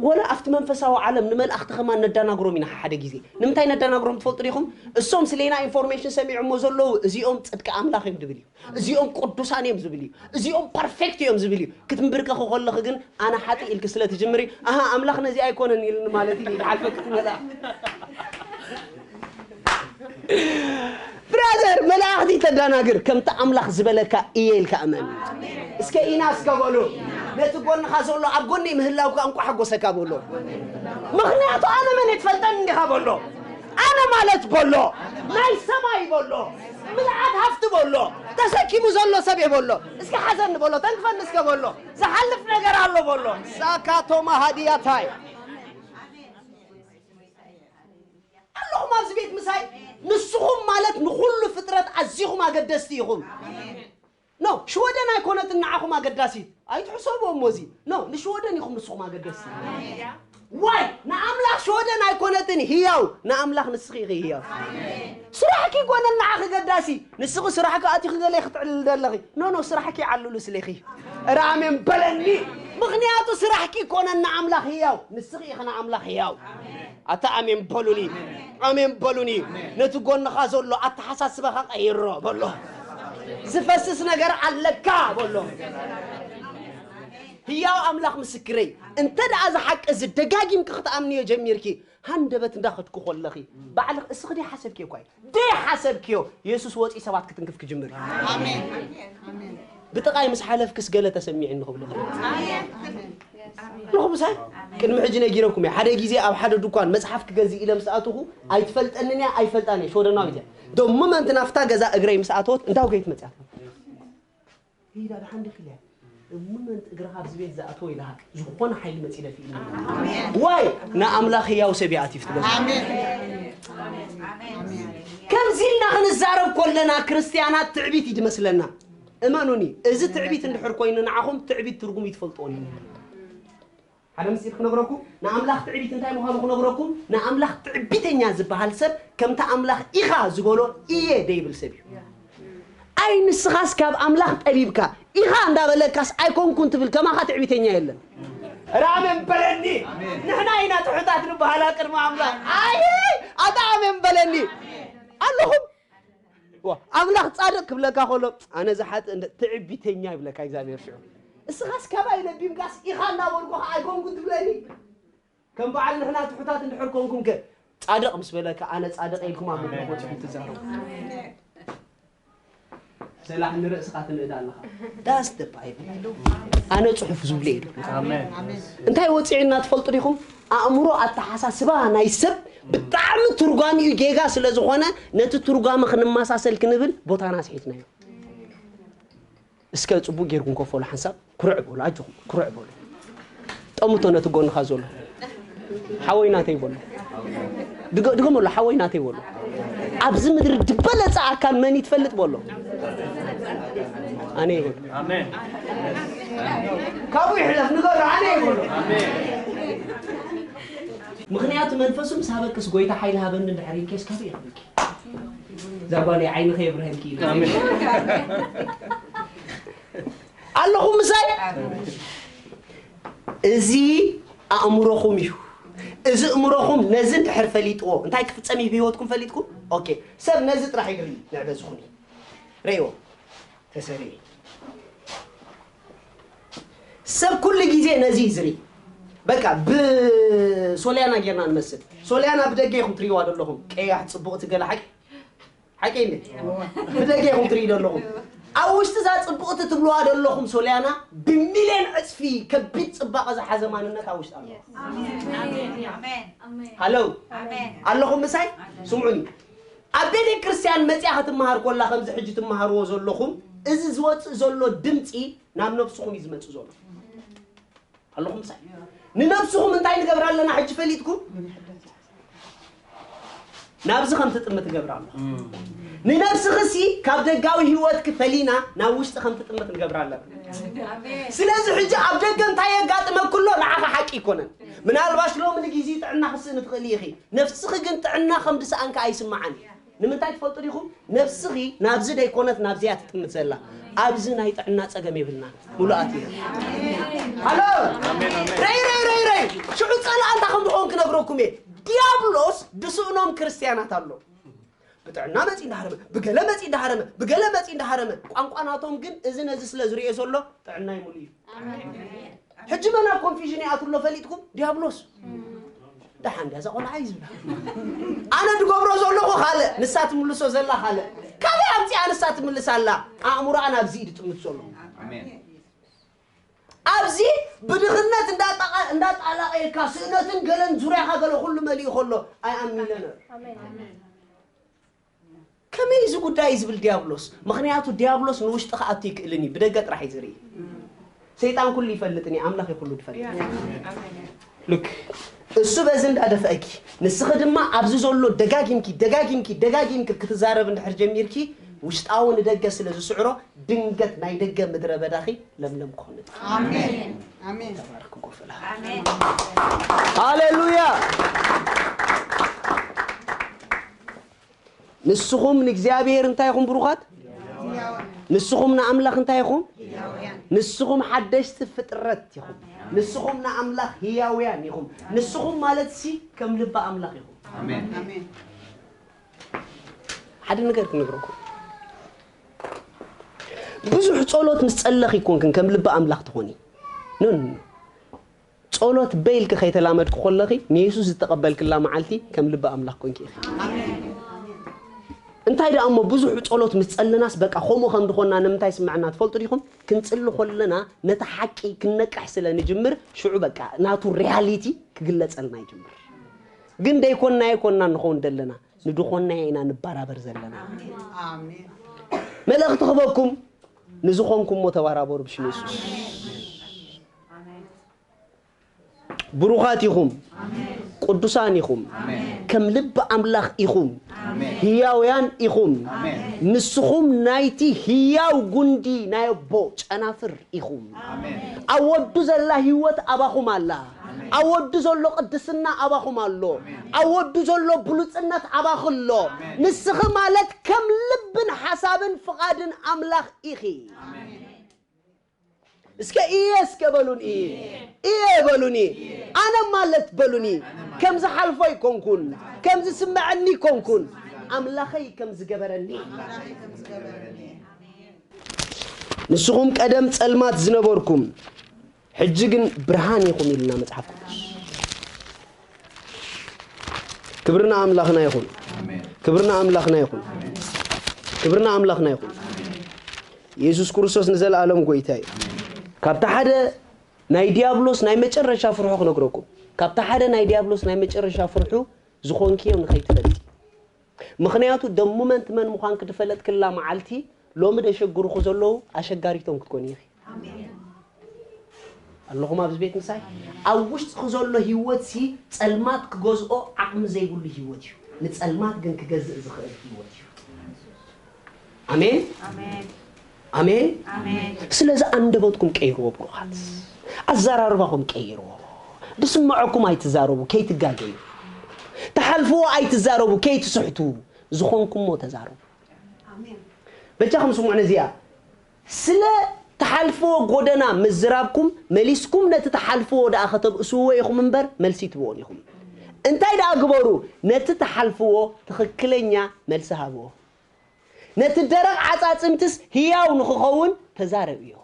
ወላ ኣብቲ መንፈሳዊ ዓለም ንመላእኽቲ ከማን ነዳናግሮም ኢና ሓደ ግዜ። ንምንታይ ነዳናግሮም ትፈልጡ ዲኹም? እሶም ስሌና ኢንፎርሜሽን ሰሚዖሞ ዘለዉ እዚኦም ጽድቂ ኣምላኽ እዮም ድብል እዩ። እዚኦም ቅዱሳን እዮም ዝብል እዩ። እዚኦም ፐርፌክት እዮም ዝብል እዩ። ክትንብርከኹ ከለኺ ግን ኣነ ሓጢእ ኢልኪ ስለ ትጅምሪ፣ ኣሃ ኣምላኽ ነዚ ኣይኮነን ኢልኒ ማለት እዩ። ይሓልፈኪ እቲ መልኣኽ። ብራዘር፣ መላእኽቲ ተዳናግር፣ ከምቲ ኣምላኽ ዝበለካ እየ ኢልካ እመን። እስከ ኢና እስከ በሉ። ነቲ ጎንኻ ዘሎ ኣብ ጎነይ ምህላውካ እንኳ ሓጎሰካ በሎ። ምኽንያቱ ኣነ መን እየ ትፈልጠኒ እንዲኻ በሎ። ኣነ ማለት በሎ ናይ ሰማይ በሎ ምልኣት ሃፍቲ በሎ ተሰኪሙ ዘሎ ሰብ እየ በሎ። እስከ ሓዘኒ በሎ፣ ተንክፈኒ እስከ በሎ። ዝሓልፍ ነገር ኣሎ በሎ። ሳካቶማ ሃዲያታይ ኹም ኣብዚ ቤት ምሳይ ንስኹም ማለት ንኹሉ ፍጥረት ኣዚኹም ኣገደስቲ ኢኹም። ኖ ሽወደን ኣይኮነትን ንዓኹም ኣገዳሲት ኣይትሕሰብዎ እሞ እዚ ኖ ንሽወደን ኢኹም ንስኹም ኣገደስቲ። ዋይ ንኣምላኽ ሽወደን ኣይኮነትን ህያው ንኣምላኽ ንስኺ ኢኺ ህያው። ስራሕኪ ይኮነን ንዓኺ ገዳሲ ንስኺ ስራሕኪ ኣቲኺ ገለ ክትዕልል ዘለኺ ኖ ኖ ስራሕኪ ይዓልሉ ስሌኺ። ራሜን በለኒ። ምኽንያቱ ስራሕኪ ይኮነን ንኣምላኽ ህያው ንስኺ ኢኺ ንኣምላኽ ህያው። ኣታ ኣሜን በሉኒ። ኣሜን በሉኒ። ነቲ ጎንኻ ዘሎ ኣተሓሳስባኻ ቀይሮ በሎ። ዝፈስስ ነገር ኣለካ በሎ። ህያው ኣምላኽ ምስክረይ። እንተ ደኣ እዚ ሓቂ እዚ ደጋጊምኪ ክትኣምንዮ ጀሚርኪ ሃንደበት እንዳኸድኩ ከለኺ ባዕልኽ እስኺ ደይ ሓሰብክዮ እኳ እዩ ደይ ሓሰብክዮ የሱስ ወፂ ሰባት ክትንክፍ ክጅምር እዩ። ብጥቓይ ምስ ሓለፍክስ ገለ ተሰሚዕኒ ክብሉ ኣለኹ ምሳይ ቅድሚ ሕጂ ነጊረኩም እየ ሓደ ግዜ ኣብ ሓደ ድኳን መፅሓፍ ክገዝእ ኢለ ምስ ኣትኹ ኣይትፈልጠንን እያ ኣይፈልጣን እየ ሸወደናዊት እያ ደሞ መንቲ ናፍታ ገዛ እግረይ ምስ ኣተወት እንዳው ገይት መፅያት ኢዳ ድሓን ዲኺ ኢለ እሞ መንቲ እግርኻ ኣብዚ ቤት ዝኣተወ ኢልሃ ዝኾነ ሓይሊ መፂ ኢለ ፍኢኒ ዋይ ንኣምላኽ ህያው ሰብ ይኣትዩ ትበል ከምዚ ኢልና ክንዛረብ ኮለና ክርስትያናት ትዕቢት እዩ ድመስለና እመኑኒ፣ እዚ ትዕቢት እንድሕር ኮይኑ ንዓኹም ትዕቢት ትርጉም ይትፈልጥዎ ኒ። ሓደ ምስጢር ክነግረኩም፣ ንኣምላኽ ትዕቢት እንታይ ምዃኑ ክነግረኩም፣ ንኣምላኽ ትዕቢተኛ ዝበሃል ሰብ ከምቲ ኣምላኽ ኢኻ ዝበሎ እየ ደይብል ሰብ እዩ። ኣይ ንስኻስ ካብ ኣምላኽ ጠቢብካ ኢኻ እንዳበለካስ ኣይኮንኩን ትብል ከማኻ ትዕቢተኛ የለን። ራሜን በለኒ። ንሕና ኢና ትሑታት ንበሃል ኣብ ቅድሚ ኣምላኽ። ኣይ ኣታ ኣሜን በለኒ ኣለኹም ኣምላኽ ጻድቕ ክብለካ ከሎ ኣነ ዝሓጥእ እንደ ትዕቢተኛ ይብለካ እግዚኣብሔር ሽዑ እስኻስ ካባይ ለቢምካስ ኢኻ እናበልኩ ከዓ ኣይኮንኩን ትብለኒ ከም በዓል ንሕና ትሑታት እንድሕር ኮንኩም ከ ጻድቕ ምስ በለካ ኣነ ጻድቕ ኢልኩም ኣብ መድረኽ ወጺኹም ትዛረቡ ሰላሕ ንርእስኻ ትንእድ ኣለኻ ዳስ ደባይ ኣነ ጽሑፍ ዝብለ ኢሉ እንታይ ወፂዕና ትፈልጡ ዲኹም ኣእምሮ ኣተሓሳስባ ናይ ሰብ ብጣዕሚ ትርጓሚኡ ጌጋ ስለ ዝኾነ ነቲ ትርጓሚ ክንመሳሰል ክንብል ቦታና ኣስሒትናዮ። እስከ ፅቡቅ ጌርኩም ኮፍ በሉ ሓንሳብ ኩርዕ በሉ ኣጆኹም ኩርዕ በሉ። ጠምቶ ነቲ ጎንኻ ዘሎ ሓወይ ናተይ በሎ። ድገመሎ ሓወይ ናተይ በሎ። ኣብዚ ምድሪ ዝበለፀ ኣካል መን እዩ ትፈልጥ በሎ። ኣነ ይበሎ። ኣሜን። ካብኡ ይሕለፍ ንገሮ ኣነ ይበሎ። ኣሜን። ምኽንያቱ መንፈሱ ምስ ሃበክስ ጎይታ ሓይሊ ሃበኒ እንድሕር ኢልኬስ ካበይ ይኽብልኪ እዛ ጓለይ ዓይንኺ የብርሀልኪ ኢሉ ኣለኹም ምሳይ እዚ ኣእምሮኹም እዩ እዚ እእምሮኹም ነዚ እንድሕር ፈሊጥዎ እንታይ ክፍፀም እዩ ብህይወትኩም ፈሊጥኩም ኦኬ ሰብ ነዚ ጥራሕ ይግሪ ንዕበ ዝኾነ ረይዎ ተሰሪ ሰብ ኩሉ ግዜ ነዚ ይዝሪ በቃ ብሶልያና ጌርና ንመስል ሶልያና ብደገ ኢኹም ትሪዋ ዘለኹም ቀያሕ ፅቡቕቲ ገለ ሓቂ ሓቂ እንዴ ብደገ ኢኹም ትሪኢ ዘለኹም ኣብ ውሽጢ እዛ ፅቡቕቲ ትብልዋ ዘለኹም ሶልያና ብሚልዮን ዕፅፊ ከቢድ ፅባቐ ዝሓዘ ማንነት ኣብ ውሽጢ ኣሎ ሃለው ኣለኹም ምሳይ ስምዑኒ ኣብ ቤተ ክርስቲያን መፅያ ክትመሃር ኮላ ከምዚ ሕጂ ትመሃርዎ ዘለኹም እዚ ዝወፅእ ዘሎ ድምፂ ናብ ነብስኹም እዩ ዝመፅእ ዘሎ ኣለኹም ምሳይ ንነብስኹም እንታይ ንገብር ኣለና ሕጂ ፈሊጥኩም ናብዚ ከም ትጥምት እገብር ኣለኹ ንነብስኽሲ ካብ ደጋዊ ህይወትኪ ፈሊና ናብ ውሽጢ ከም ትጥምት ንገብር ኣለና ስለዚ ሕጂ ኣብ ደገ እንታይ የጋጥመኩ ኣሎ ንዓኻ ሓቂ ይኮነን ምናልባሽ ሎሚ ንግዜ ጥዕና ክስእን ትኽእል ኢኺ ነፍስኺ ግን ጥዕና ከም ድሰኣንካ ኣይስምዓን እዩ ንምንታይ ትፈልጡ ዲኹም ነፍስኺ ናብዚ ደይኮነት ናብዚያ ትጥምት ዘላ ኣብዚ ናይ ጥዕና ጸገም የብልና ምሉኣት እዩ ሃሎ ረይ ረይ ረይ ረይ ሽዑ ጸላእ እንታይ ከም ዝኾን ክነግረኩም እየ ዲያብሎስ ድስእኖም ክርስትያናት ኣሎ ብጥዕና መጺ እንዳሃረመ ብገለ መጺ እንዳሃረመ ብገለ መጺ እንዳሃረመ ቋንቋ ናቶም ግን እዚ ነዚ ስለ ዝርእዮ ዘሎ ጥዕና ይሙሉ እዩ ሕጂ መን ኣብ ኮንፊዥን ይኣትሎ ፈሊጥኩም ዲያብሎስ ደሓን ድያ እዛ ቆልዓ እዩ ዝብላ ኣነ ድገብሮ ዘለኹ ካልእ ንሳ ትምልሶ ዘላ ካልእ ካበይ ኣምፂኣ ንሳ ትምልስ ኣላ ኣእምሮኣ ናብዚ እዩ ድጥምት ዘሎ ኣብዚ ብድኽነት እንዳጣላቀየካ ስእነትን ገለን ዙርያኻ ገለ ኩሉ መሊኡ ከሎ ኣይኣምንለነ ከመይ እዚ ጉዳይ ዝብል ዲያብሎስ ምኽንያቱ ዲያብሎስ ንውሽጢ ክኣቱ ይክእልን እዩ ብደገ ጥራሕ እዩ ዝርኢ ሰይጣን ኩሉ ይፈልጥን እዩ ኣምላኽ እዩ ኩሉ ዝፈልጥ ልክ እሱ በዚ እንዳደፍአኪ፣ ንስኺ ድማ ኣብዚ ዘሎ ደጋጊምኪ ደጋጊምኪ ደጋጊምኪ ክትዛረብ እንድሕር ጀሚርኪ፣ ውሽጣዊ ንደገ ስለ ዝስዕሮ፣ ድንገት ናይ ደገ ምድረ በዳኺ ለምለም ክኾን። ኣሜን። ኣሜን። ተባረክ ጎፈላ። ሃሌሉያ። ንስኹም ንእግዚኣብሔር እንታይ ኢኹም ብሩኻት? ንስኹም ንኣምላኽ እንታይ ኢኹም? ንስኹም ሓደሽቲ ፍጥረት ኢኹም። ንስኹም ንኣምላኽ ህያውያን ኢኹም። ንስኹም ማለት ሲ ከም ልቢ ኣምላኽ ኢኹም። ኣሜን። ኣሜን። ሓደ ነገር ክነግረኩም። ብዙሕ ጸሎት ምስ ጸለኺ ይኮንክን ከም ልቢ ኣምላኽ ትኾኒ። ኖ ኖ ኖ። ጸሎት በይልኪ ከይተላመድኩ ከለኺ ንየሱስ ዝተቐበልክላ መዓልቲ ከም ልቢ ኣምላኽ ኮንኪ ኢኺ። እንታይ ደኣ እሞ ብዙሕ ጸሎት ምስ ጸለናስ በቃ ከምኡ ከም ዝኾንና ንምንታይ ስምዐና ትፈልጡ ዲኹም? ክንጽሊ ከለና ነቲ ሓቂ ክንነቅሕ ስለ ንጅምር ሽዑ በቃ ናቱ ሪያሊቲ ክግለጸልና ይጅምር። ግን ደይኮንናዮ ኮንና ንኸውን ደለና ንድኾንናዮ ኢና ንባራበር ዘለና። ኣሜን። መልእኽቲ ክበኩም ንዝኾንኩሞ ተባራበሩ ብሽም የሱስ። ብሩኻት ኢኹም፣ ቅዱሳን ኢኹም፣ ከም ልቢ ኣምላኽ ኢኹም፣ ህያውያን ኢኹም። ንስኹም ናይቲ ህያው ጉንዲ ናይ ኣቦ ጨናፍር ኢኹም። ኣብ ወዱ ዘላ ህይወት ኣባኹም ኣላ። ኣብ ወዱ ዘሎ ቅድስና ኣባኹም ኣሎ። ኣብ ወዱ ዘሎ ብሉጽነት ኣባኺ ኣሎ። ንስኺ ማለት ከም ልብን ሓሳብን ፍቓድን ኣምላኽ ኢኺ። እስከ እየ እስከ በሉን እየ እየ በሉኒ። ኣነ ማለት በሉኒ ከም ዝሓልፎ ኣይኮንኩን፣ ከም ዝስምዐኒ ኣይኮንኩን፣ ኣምላኸይ ከም ዝገበረኒ። ንስኹም ቀደም ጸልማት ዝነበርኩም ሕጂ ግን ብርሃን ኢኹም ኢልና መጽሓፍ ቅዱስ። ክብርና ኣምላኽና ይኹን። ክብርና ኣምላኽና ይኹን። ክብርና ኣምላኽና ይኹን። ኢየሱስ ክርስቶስ ንዘለኣለም ጎይታ እዩ። ካብቲ ሓደ ናይ ዲያብሎስ ናይ መጨረሻ ፍርሑ ክነግረኩም። ካብቲ ሓደ ናይ ዲያብሎስ ናይ መጨረሻ ፍርሑ ዝኾንክዮ ንኸይትፈልጢ። ምኽንያቱ ደሙመንት መን ምዃንኪ ዝፈለጥክላ መዓልቲ ሎሚ ደሸግሩኹ ዘለዉ ኣሸጋሪቶም ክትኮኒ ኢኺ። ኣለኹም ኣብዚ ቤት ምሳይ? ኣብ ውሽጥኺ ዘሎ ህይወት ሲ ጸልማት ክገዝኦ ዓቕሚ ዘይብሉ ህይወት እዩ። ንጸልማት ግን ክገዝእ ዝኽእል ህይወት እዩ። ኣሜን። ኣሜን። ስለዚ ኣንደበትኩም ቀይርዎ ብሩኻት። ኣዘራርባኹም ቀይርዎ። ድስምዐኩም ኣይትዛረቡ ከይትጋገዩ። ተሓልፍዎ ኣይትዛረቡ ከይትስሕቱ። ዝኾንኩሞ ተዛረቡ። በጃኹም ስምዑ ነዚኣ። ስለ ተሓልፍዎ ጎደና ምዝራብኩም መሊስኩም ነቲ ተሓልፍዎ ደኣ ከተብእስዎ ኢኹም እምበር መልሲ ትብዎን ኢኹም። እንታይ ደኣ ግበሩ፣ ነቲ ተሓልፍዎ ትኽክለኛ መልሲ ሃብዎ። ነቲ ደረቕ ዓጻጽምትስ ህያው ንኽኸውን ተዛረብዮ።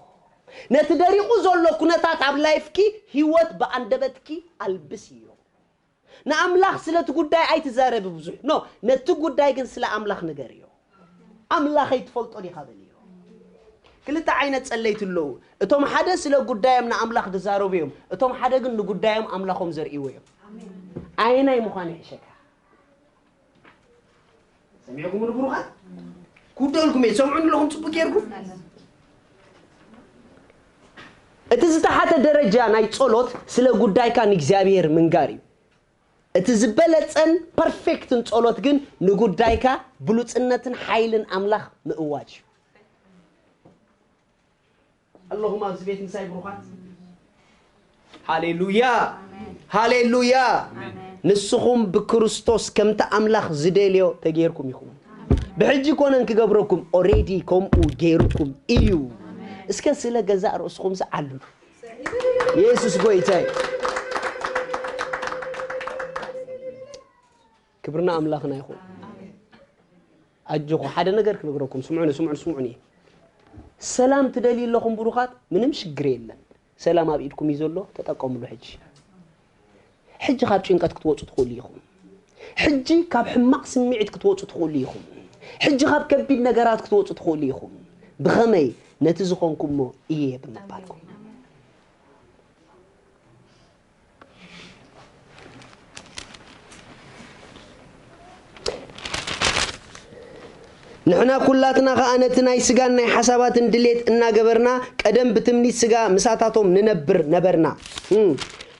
ነቲ ደሪቑ ዘሎ ኩነታት ኣብ ላይፍኪ ህይወት ብኣንደበትኪ ኣልብስዮ። ንኣምላኽ ስለቲ ጉዳይ ኣይትዛረቢ ብዙሕ ኖ፣ ነቲ ጉዳይ ግን ስለ ኣምላኽ ንገርዮ። ኣምላኸይ ትፈልጦ ዲኻ በልዮ። ክልተ ዓይነት ጸለይቲ ኣለዉ። እቶም ሓደ ስለ ጉዳዮም ንኣምላኽ ዝዛረቡ እዮም። እቶም ሓደ ግን ንጉዳዮም ኣምላኾም ዘርእይዎ እዮም። ኣየናይ ምዃኑ ይሕሸካ? ሰሚዕኩም ንብሩኻት? ክውደልኩም እየ። ትሰምዑኒ ኣለኹም ጽቡቅ ጌርኩም? እቲ ዝተሓተ ደረጃ ናይ ጸሎት ስለ ጉዳይካ ንእግዚኣብሔር ምንጋር እዩ። እቲ ዝበለጸን ፐርፌክትን ጸሎት ግን ንጉዳይካ ብሉጽነትን ሓይልን ኣምላኽ ምእዋጅ እዩ። ኣለኹም ኣብዚ ቤት ምሳይ ብሩኻት? ሃሌሉያ! ሃሌሉያ! ንስኹም ብክርስቶስ ከምቲ ኣምላኽ ዝደልዮ ተጌርኩም ኢኹም። ብሕጂ ኮነን ክገብረኩም፣ ኦሬዲ ከምኡ ገይሩኩም እዩ። እስከ ስለ ገዛእ ርእስኹም ዝዓልሉ። የሱስ ጎይታ እዩ። ክብርና ኣምላኽና ይኹን። ኣጆኹ ሓደ ነገር ክነግረኩም፣ ስምዑኒ፣ ስምዑኒ፣ ስምዑኒ። ሰላም ትደልዩ ኣለኹም ብሩኻት፣ ምንም ሽግር የለን። ሰላም ኣብ ኢድኩም እዩ ዘሎ፣ ተጠቀምሉ ሕጂ። ሕጂ ካብ ጭንቀት ክትወጹ ትኽእሉ ኢኹም። ሕጂ ካብ ሕማቕ ስምዒት ክትወጹ ትኽእሉ ኢኹም። ሕጂ ካብ ከቢድ ነገራት ክትወጹ ትኽእሉ ኢኹም። ብኸመይ? ነቲ ዝኾንኩሞ እየ ብምባልኩም። ንሕና ኩላትና ኸኣ ነቲ ናይ ስጋን ናይ ሓሳባትን ድሌት እናገበርና ቀደም ብትምኒት ስጋ ምሳታቶም ንነብር ነበርና። እም፣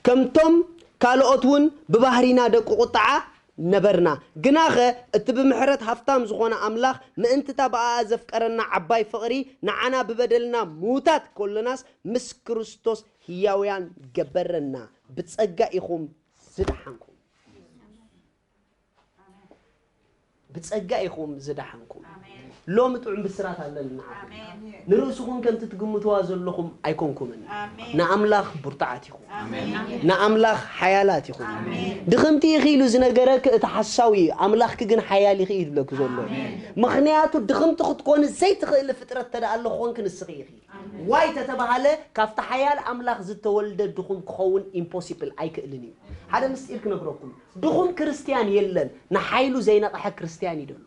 ከምቶም ካልኦት እውን ብባህሪና ደቂ ቁጥዓ ነበርና። ግናኸ እቲ ብምሕረት ሃፍታም ዝኾነ ኣምላኽ፣ ምእንቲ እታ ብኣኣ ዘፍቀረና ዓባይ ፍቕሪ፣ ንዓና ብበደልና ምዉታት ከሎናስ፣ ምስ ክርስቶስ ህያውያን ገበረና። ብጸጋ ኢኹም ዝደሓንኩም። ብጸጋ ኢኹም ዝደሓንኩም። ኣሜን። ሎሚ ጥዑም ብስራት ኣለኒ ንዓኹም። ኣሜን። ንርእስኹም ከምቲ ትግምትዋ ዘለኹም ኣይኮንኩምን። ኣሜን። ንኣምላኽ ብርቱዓት ኢኹም። ኣሜን። ንኣምላኽ ሓያላት ኢኹም። ኣሜን። ድኽምቲ ኢኺ ኢሉ ዝነገረኪ እቲ ሓሳዊ እዩ፣ ኣምላኽኪ ግን ሓያል ኢኺ እዩ ዝብለኪ ዘሎ። ኣሜን። ምኽንያቱ ድኽምቲ ክትኮኒ ዘይትኽእሊ ፍጥረት ተደኣ ኣሎ ኮንኪ ንስኺ ኢኺ። ዋይ ተተባሃለ ካብቲ ሓያል ኣምላኽ ዝተወልደ ድኹም ክኸውን ኢምፖሲብል ኣይክእልን እዩ። ሓደ ምስጢር ክነግረኩም፣ ድኹም ክርስትያን የለን፣ ንሓይሉ ዘይነቕሐ ክርስትያን እዩ ዘሎ።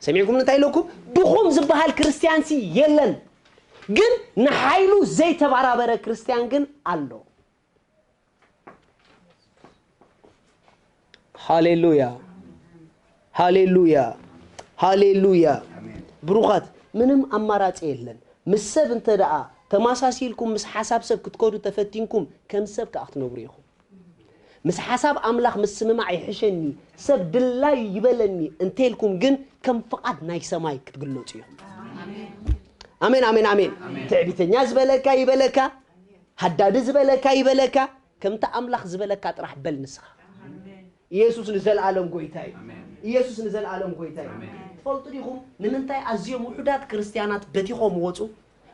ሰሚዕኩም እንታይ ኢለኩም? ድኹም ዝበሃል ክርስትያን ሲ የለን፣ ግን ንሓይሉ ዘይተባራበረ ክርስትያን ግን ኣሎ። ሃሌሉያ፣ ሃሌሉያ፣ ሃሌሉያ። ብሩኻት፣ ምንም ኣማራጺ የለን። ምስ ሰብ እንተ ደኣ ተማሳሲልኩም፣ ምስ ሓሳብ ሰብ ክትከዱ ተፈቲንኩም፣ ከም ሰብ ከኣ ክትነብሩ ኢኹም። ምስ ሓሳብ ኣምላኽ ምስምማዕ ይሕሸኒ፣ ሰብ ድላዩ ይበለኒ እንተልኩም ግን፣ ከም ፍቓድ ናይ ሰማይ ክትግለጹ ኢኹም። ኣሜን፣ ኣሜን፣ ኣሜን። ኣሜን። ትዕቢተኛ ዝበለካ ይበለካ፣ ሃዳዲ ዝበለካ ይበለካ፣ ከምቲ ኣምላኽ ዝበለካ ጥራሕ በል ንስኻ። ኣሜን። ኢየሱስ ንዘለኣለም ጎይታ እዩ። ኣሜን። ኢየሱስ ንዘለኣለም ጎይታ እዩ። ኣሜን። ትፈልጡ ዲኹም ንምንታይ ኣዝዮም ውሑዳት ክርስትያናት በቲኾም ወጹ?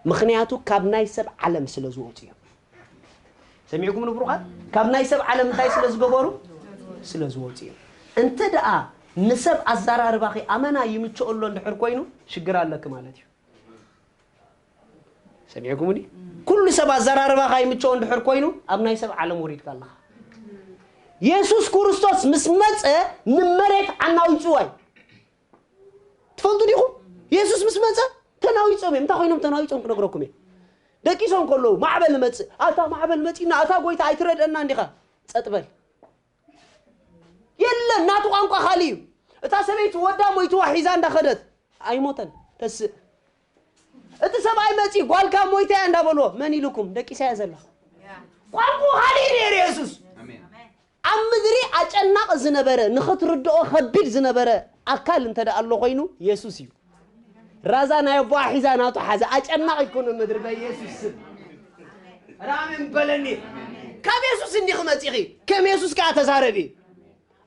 ምኽንያቱ ካብ ናይ ሰብ ዓለም ስለ ዝወጹ እዮም። ሰሚዕኩም ንብሩኻት? ካብ ናይ ሰብ ዓለም እንታይ ስለ ዝገበሩ? ስለ ዝወጹ እዮም። እንተ ደኣ ንሰብ ኣዘራርባኺ ኣመና ይምችኦ ኣሎ እንድሕር ኮይኑ፣ ሽግር ኣለኪ ማለት እዩ። ሰሚዕኩምኒ? ኩሉ ሰብ ኣዘራርባኻ ይምችኦ እንድሕር ኮይኑ፣ ኣብ ናይ ሰብ ዓለም ወሪድካ ኣለኻ። የሱስ ክርስቶስ ምስ መጸ ንመሬት ኣናዊጽዋ እዩ። ትፈልጡ ዲኹም? የሱስ ምስ መጸ ተናዊጾም እዮም። እንታይ ኮይኖም ተናዊጾም ክነግረኩም እየ። ደቂሶም ከለዉ ማዕበል መጽእ። ኣታ ማዕበል መጺእና፣ ኣታ ጎይታ ኣይትረድአና እንዲኻ። ጸጥ በል። የለን፣ ናቱ ቋንቋ ካልእ እዩ። እታ ሰበይቲ ወዳ ሞይትዋ ሒዛ እንዳኸደት ኣይሞተን፣ ተስእ። እቲ ሰብኣይ መጺኡ ጓልካ ሞይታ እያ እንዳበልዎ፣ መን ኢሉኩም? ደቂሳ እያ ዘላ። ቋንቋ ካልእ እዩ ነይሩ የሱስ። ኣሜን። ኣብ ምድሪ ኣጨናቒ ዝነበረ፣ ንኽትርድኦ ከቢድ ዝነበረ ኣካል እንተ ደኣ ኣሎ ኮይኑ፣ የሱስ እዩ። ራዛ ናይ ኣቦኣ ሒዛ ናቱ ሓዘ። ኣጨናቒ እኮ ነው ምድሪ በኢየሱስ ስም። ራምን በለኒ። ካብ የሱስ እንዲኺ መጺኺ፣ ከም የሱስ ከኣ ተዛረቢ።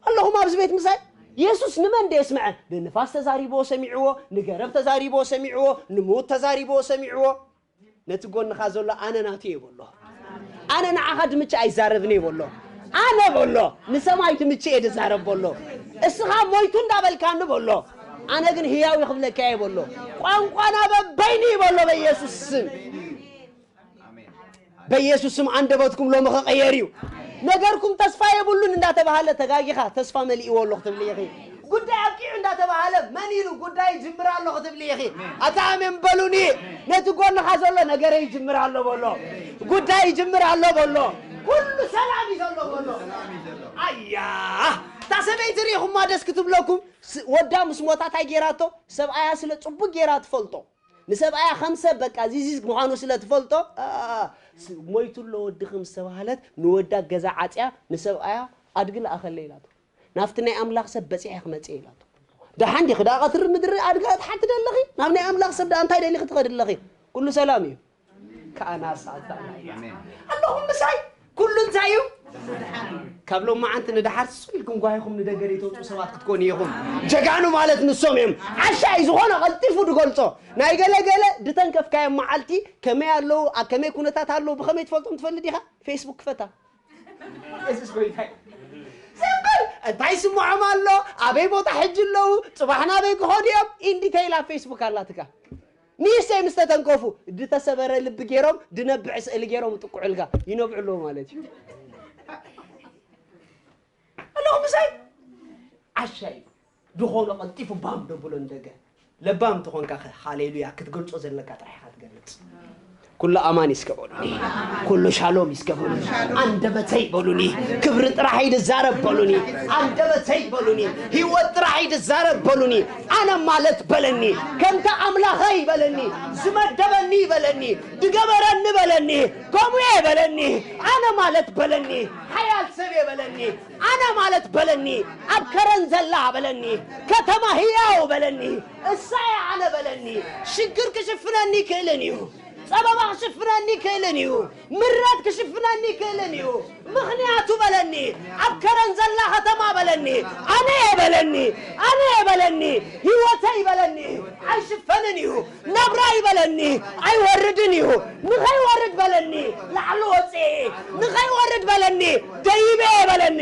ኣለኹም ኣብዚ ቤት ምሳይ? የሱስ ንመን ዶ የስምዐ? ንንፋስ ተዛሪብዎ ሰሚዕዎ፣ ንገረብ ተዛሪብዎ ሰሚዕዎ፣ ንምዉት ተዛሪብዎ ሰሚዕዎ። ነቲ ጎንኻ ዘሎ ኣነ ናቱ እየ በሎ። ኣነ ንዓኻ ድምቺ ኣይዛረብን እየ በሎ። ኣነ በሎ፣ ንሰማይ ድምቺ እየ ዝዛረብ በሎ። እስኻ ሞይቱ እንዳበልካኒ በሎ። ኣነ ግን ህያው እየ ክብለካ እየ በሎ። ቋንቋና በበይኑ እዩ በሎ በኢየሱስ ስም። በኢየሱስ ስም ኣንደበትኩም ሎሚ ክቕየር እዩ። ነገርኩም ተስፋ የብሉን እንዳተባሃለ ተጋጊኻ ተስፋ መሊእዎ ኣሎ ክትብሊ ኢኺ። ጉዳይ ኣብቂዑ እንዳተባሃለ መን ኢሉ ጉዳይ ይጅምር ኣሎ ክትብሊ ኢኺ። ኣታ ኣሜን በሉኒ። ነቲ ጎንኻ ዘሎ ነገረይ ይጅምር ኣሎ በሎ። ጉዳይ ይጅምር ኣሎ በሎ። ኩሉ ሰላም እዩ ዘሎ በሎ። ኣያ፣ እታ ሰበይቲ ርኢኹማ ደስ ክትብለኩም። ስ-፣ ወዳ ምስ ሞታ እንታይ ጌራቶ? ሰብኣያ ስለ ጽቡቅ ጌራ ትፈልጦ። ንሰብኣያ ከም ሰብ በቃ ዚዚዝ ምዃኑ ስለ ትፈልጦ፣ ኣ፣ ስ-፣ ሞይቱ ኣሎ ወድኺ ምስ ተባህለት፣ ንወዳ ገዛ ዓጽያ ንሰብኣያ ኣድጊ ለኣኸለ ኢላቶ። ናብቲ ናይ ኣምላኽ ሰብ በጺሐ ክመጽእ ኢላቶ። ደሓን ዲኺ ደኣ ቀትሪ ምድሪ ኣድጋ ትሓቲ ደለኺ? ናብ ናይ ኣምላኽ ሰብ ደኣ እንታይ ደሊኺ ትኸዲ ኣለኺ? ኩሉ ሰላም እዩ። ከኣ ናሳ ኣዛና እዩ። ኣሜን። ኣለኹም ምሳይ? ኩሉ እንታይ እዩ? ካብ ሎማዓንቲ ንደሓር ስቕ ኢልኩም ጓሂኹም ንደገ ዘይተውፅኡ ሰባት ክትኮኑ ኢኹም። ጀጋኑ ማለት ንሶም እዮም። ዓሻ እዩ ዝኾነ ቀልጢፉ ድገልጾ። ናይ ገለ ገለ ድተንከፍካዮም መዓልቲ ከመይ ኣለዉ፣ ኣብ ከመይ ኩነታት ኣለዉ፣ ብኸመይ ትፈልጦም ትፈልጥ ኢኻ? ፌስቡክ ክፈታ። የሱስ ጎይታ እዩ። ዝም በል። እንታይ ይስምዖም ኣሎ? ኣበይ ቦታ ሕጂ ኣለዉ? ጽባሕ ናበይ ክኸዱ እዮም? ኢን ዲቴይል ኣብ ፌስቡክ ኣላትካ። ንእሽተይ ምስ ተተንከፉ፣ ድተሰበረ ልቢ ገይሮም፣ ድነብዕ ስእሊ ገይሮም ይጥቅዑልካ። ይነብዑ ኣለዉ ማለት እዩ። ኣለኹ ምሳይ? ዓሻ እዩ። ዝኾነ ቀልጢፉ ባም ደብሎ ንደገ። ለባም ተኾንካ ኸ፣ ሃሌሉያ፣ ክትገልጾ ዘለካ ጥራሕ ኢኻ ትገልጽ። ኩሉ ኣማን እስከ በሉኒ። ኩሉ ሻሎም እስከ በሉኒ። ኣንደበተይ በሉኒ። ክብሪ ጥራሕ ይድዛረብ በሉኒ። ኣንደበተይ በሉኒ። ህይወት ጥራሕ ይድዛረብ በሉኒ። ኣነ ማለት በለኒ። ከምታ ኣምላኸይ በለኒ። ዝመደበኒ በለኒ። ድገበረኒ በለኒ። ከምኡ እየ በለኒ። ኣነ ማለት በለኒ። ሓያል ሰብ እየ በለኒ። ኣነ ማለት በለኒ። ኣብ ከረን ዘላ በለኒ። ከተማ ህያው በለኒ። እሳየ ኣነ በለኒ። ሽግር ክሽፍነኒ ይክእልን እዩ። ጸበባ ክሽፍነኒ ይክእልን እዩ። ምረት ክሽፍነኒ ይክእልን እዩ። ምኽንያቱ በለኒ። ኣብ ከረን ዘላ ከተማ በለኒ። ኣነ እየ በለኒ። ኣነ እየ በለኒ። ህይወተይ በለኒ። ኣይሽፈንን እዩ። ናብራ ይበለኒ፣ ኣይወርድን እዩ። ንኸይወርድ በለኒ፣ ላዕሊ ወፅኤ። ንኸይወርድ በለኒ፣ ደይበ በለኒ።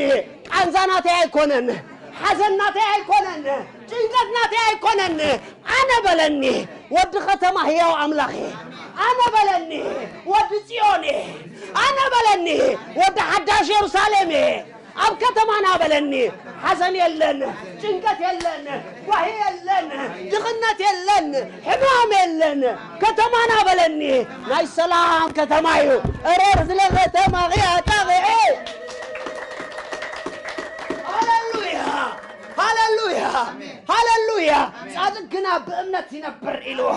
ቃንዛ ናተይ ኣይኮነን፣ ሓዘን ናተይ ኣይኮነን፣ ጭንቀት ናተይ ኣይኮነን። ኣነ በለኒ፣ ወዲ ከተማ ህያው ኣምላኽ እየ። ኣነ በለኒ፣ ወዲ ጽዮን እየ። ኣነ በለኒ፣ ወዲ ሓዳሽ የሩሳሌም እየ። ኣብ ከተማና በለኒ፣ ሓዘን የለን፣ ጭንቀት የለን፣ ጓሂ የለን፣ ድኽነት የለን፣ ሕማም የለን። ከተማና በለኒ፣ ናይ ሰላም ከተማ እዩ። እረር ስለ ከተማ ኽያ ጣቕዒ። ሃሌሉያ፣ ሃሌሉያ፣ ሃሌሉያ። ጻድቅ ግና ብእምነት ይነብር ኢልዎ።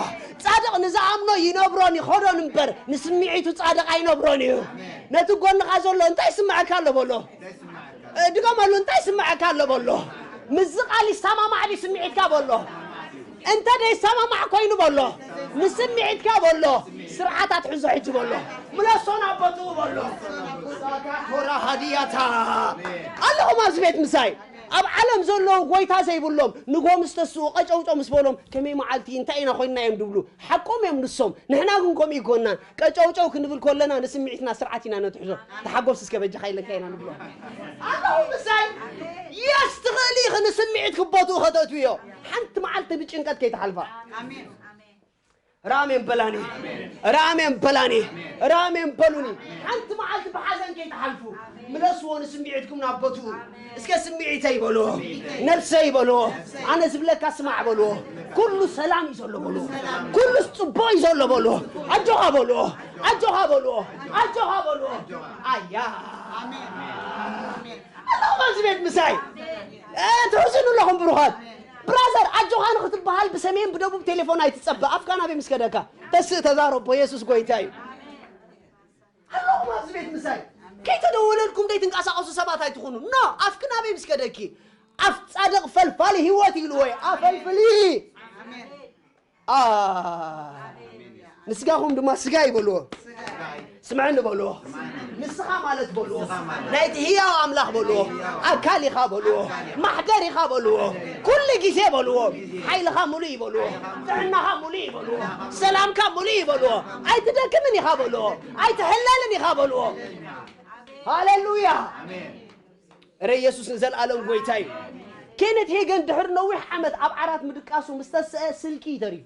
ጻድቅ ንዝኣምኖ ይነብሮን ይኸዶን እምበር፣ ንስምዒቱ ጻድቅ ኣይነብሮን እዩ። ነቲ ጎንኻ ዘሎ እንታይ ይስምዐካ ኣሎ በሎ። እ፣ ድገመሉ፣ እንታይ ይስምዐካ ኣሎ በሎ። ምስዚ ቃል ይሰማማዕ ድዩ ስምዒትካ በሎ። እንተ ደይሰማማዕ ኮይኑ በሎ። ንስምዒትካ በሎ። ስርዓት ኣትሕዞ ሕጂ በሎ። ምለሶ ናብ ቦትኡ በሎ። ሳካቶራ ሃዲያታ። ኣለኹም ኣብዚ ቤት ምሳይ። ኣብ ዓለም ዘለዉ ጎይታ ዘይብሎም ንጎ ምስ ተስኡ ቀጨውጨው ምስ በሎም ከመይ መዓልቲ እንታይ ኢና ኮይንና እዮም ድብሉ። ሓቆም እዮም ንሶም። ንሕና ግን ከምኡ ይኮናን። ቀጨውጨው ክንብል ከለና ንስምዒትና ስርዓት ኢና ነትሕዞ። ተሓጎስ እስከ በጃኻ ኢለካ ኢና ንብሎ። ኣለኹም ምሳይ። የስ ትኽእል ኢኺ ንስምዒት ክቦትኡ ከተእትውዮ። ሓንቲ መዓልቲ ብጭንቀት ከይትሓልፋ። ራሜን በላኒ። ራሜን በላኒ። ራሜን በሉኒ። ሓንቲ መዓልቲ ብሓዘን ከይትሓልፉ። ምለስዎ ንስምዒትኩም ናብ ቦትኡ። እስከ ስምዒተይ በሎ። ነብሰይ በሎ። ኣነ ዝብለካ ስማዕ በሎ። ኩሉ ሰላም እዩ ዘሎ በሎ። ኩሉ ጽቡቕ እዩ ዘሎ በሎ። ኣጆኻ በሎ። ኣጆኻ በሎ። ኣጆኻ በሎ። ኣያ። ኣለኹም ኣብዚ ቤት ምሳይ። እ፣ ትሕዝኑ ኣለኹም ብሩኻት። ብራዘር፣ ኣጆኻ ንኽትበሃል ብሰሜን ብደቡብ ቴሌፎን ኣይትጸበ። ኣፍካ ናበይ ምስ ከደካ? ተስእ ተዛረቦ፣ የሱስ ጎይታ እዩ። ኣለኹም ኣብዚ ቤት ምሳይ። ከይተደወለልኩም ዘይትንቀሳቐሱ ሰባት ኣይትኹኑ። ኖ፣ ኣፍኪ ናበይ ምስ ከደኪ? ኣፍ ጻድቕ ፈልፋሊ ህይወት ኢልዎ እዩ። ኣፈልፍሊ። ኣ፣ ንስጋኹም ድማ ስጋ ይበልዎ። ስምዐኒ በልዎ። ንስኻ ማለት በልዎ። ናይቲ ህያው ኣምላኽ በልዎ። ኣካል ኢኻ በልዎ። ማሕደር ኢኻ በልዎ። ኩሉ ግዜ በልዎ። ሓይልኻ ሙሉእ ይበልዎ። ጥዕናኻ ሙሉእ ይበልዎ። ሰላምካ ሙሉእ ይበልዎ። ኣይትደክምን ኢኻ በልዎ። ኣይትሕለልን ኢኻ በልዎ። ሃሌሉያ። እረ ኢየሱስ ንዘለኣለም ጎይታ እዩ። ኬነት ሄገን ድሕሪ ነዊሕ ዓመት ኣብ ዓራት ምድቃሱ ምስ ተስአ ስልኪ እዩ ተሪፉ።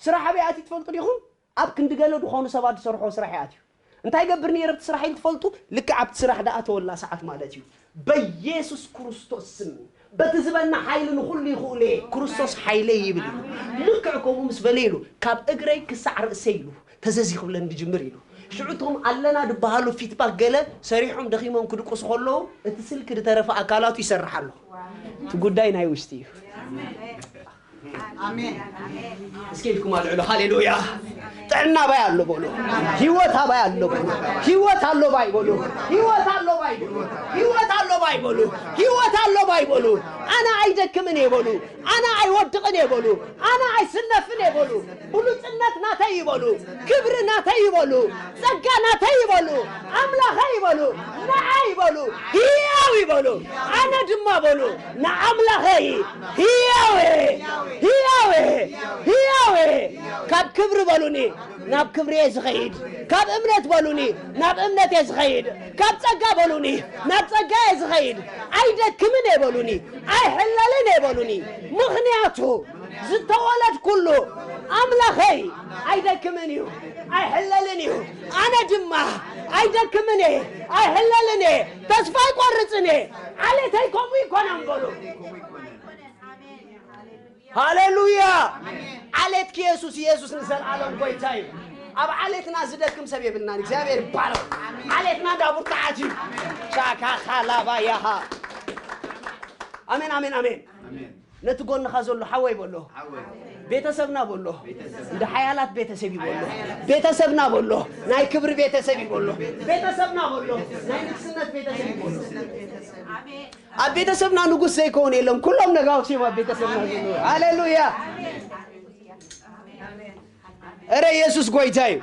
ስራሕ ኣበይ ኣትዩ ትፈልጡ ዲኹም? ኣብ ክንዲ ገለ ዝኾኑ ሰባት ዝሰርሖ ስራሕ እዩ ኣትዩ። እንታይ ይገብር ነይረ ኣብቲ ስራሕ ኢሉ ትፈልጡ? ልክዕ ኣብቲ ስራሕ ደኣ ተወላ ሰዓት ማለት እዩ። በኢየሱስ ክርስቶስ ስም፣ በቲ ዝበና ሓይሊ ንኹሉ ይኽእሉ እየ፣ ክርስቶስ ሓይለይ ይብል ኢሉ። ልክዕ ከምኡ ምስ በለ ኢሉ፣ ካብ እግረይ ክሳዕ ርእሰይ ኢሉ፣ ተዘዚ ክብለኒ ዝጅምር ኢሉ። ሽዑ እቶም ኣለና ዝበሃሉ ፊድባክ ገለ ሰሪሖም ደኺሞም ክድቅሱ ከለዉ፣ እቲ ስልኪ ዝተረፈ ኣካላቱ ይሰርሕ ኣሎ። እቲ ጉዳይ ናይ ውሽጢ እዩ። ኣሜን። እስኪ ኢልኩም ኣልዕሉ። ሃሌሉያ። ጥዕና ኣባይ ኣሎ በሉ። ህይወት ኣባይ ኣሎ በሉ። ህይወት ኣሎ ባይ በሉ። ህይወት ኣሎ ባይ በሉ። ህይወት ኣሎ ባይ በሉ። ህይወት ኣሎ ባይ በሉ። ኣነ ኣይደክምን እየ በሉ። ኣነ ኣይወድቕን እየ በሉ። ኣነ ኣይስነፍን እየ በሉ። ብሉጽነት ናተይ ይበሉ። ክብሪ ናተይ ይበሉ። ጸጋ ናተይ ይበሉ። ኣምላኸይ ይበሉ። ንዓይ ይበሉ። ህያው ይበሉ። ኣነ ድማ በሉ ንኣምላኸይ ህያው እየ። ህያው እየ። ህያው እየ። ካብ ክብሪ በሉኒ ናብ ክብሪ እየ ዝኸይድ። ካብ እምነት በሉኒ ናብ እምነት እየ ዝኸይድ። ካብ ጸጋ በሉኒ ናብ ጸጋ እየ ዝኸይድ። ኣይደክምን እየ በሉኒ። ኣይሕለልን እየ በሉኒ። ምኽንያቱ ዝተወለድኩሉ ኣምላኸይ ኣይደክምን እዩ፣ ኣይሕለልን እዩ። ኣነ ድማ ኣይደክምን እየ፣ ኣይሕለልን እየ፣ ተስፋ ኣይቆርጽን እየ። ዓሌተይ ከምኡ ይኮናን በሉ። ሃሌሉያ። ዓሌትኪ የሱስ፣ ኢየሱስ ንዘለኣለም ጎይታ እዩ። ኣብ ዓሌትና ዝደክም ሰብ የብልናን። እግዚኣብሔር ይባረክ። ዓሌትና እንዳ ቡርትዓት እዩ። ሻካካላባያሃ። ኣሜን፣ ኣሜን፣ ኣሜን። ነቲ ጎንኻ ዘሎ ሓወይ በሎ። ቤተሰብና በሎ። እንደ ሓያላት ቤተሰብ ይበሎ። ቤተሰብና በሎ። ናይ ክብሪ ቤተሰብ ይበሎ። ቤተሰብና በሎ። ናይ ንግስነት ቤተሰብ ይበሎ። ኣብ ቤተሰብና ንጉስ ዘይከውን የለም። ኩሎም ነጋውስ እዮም ኣብ ቤተሰብና ዘለዉ። ሃሌሉያ። እረ ኢየሱስ ጎይታ እዩ።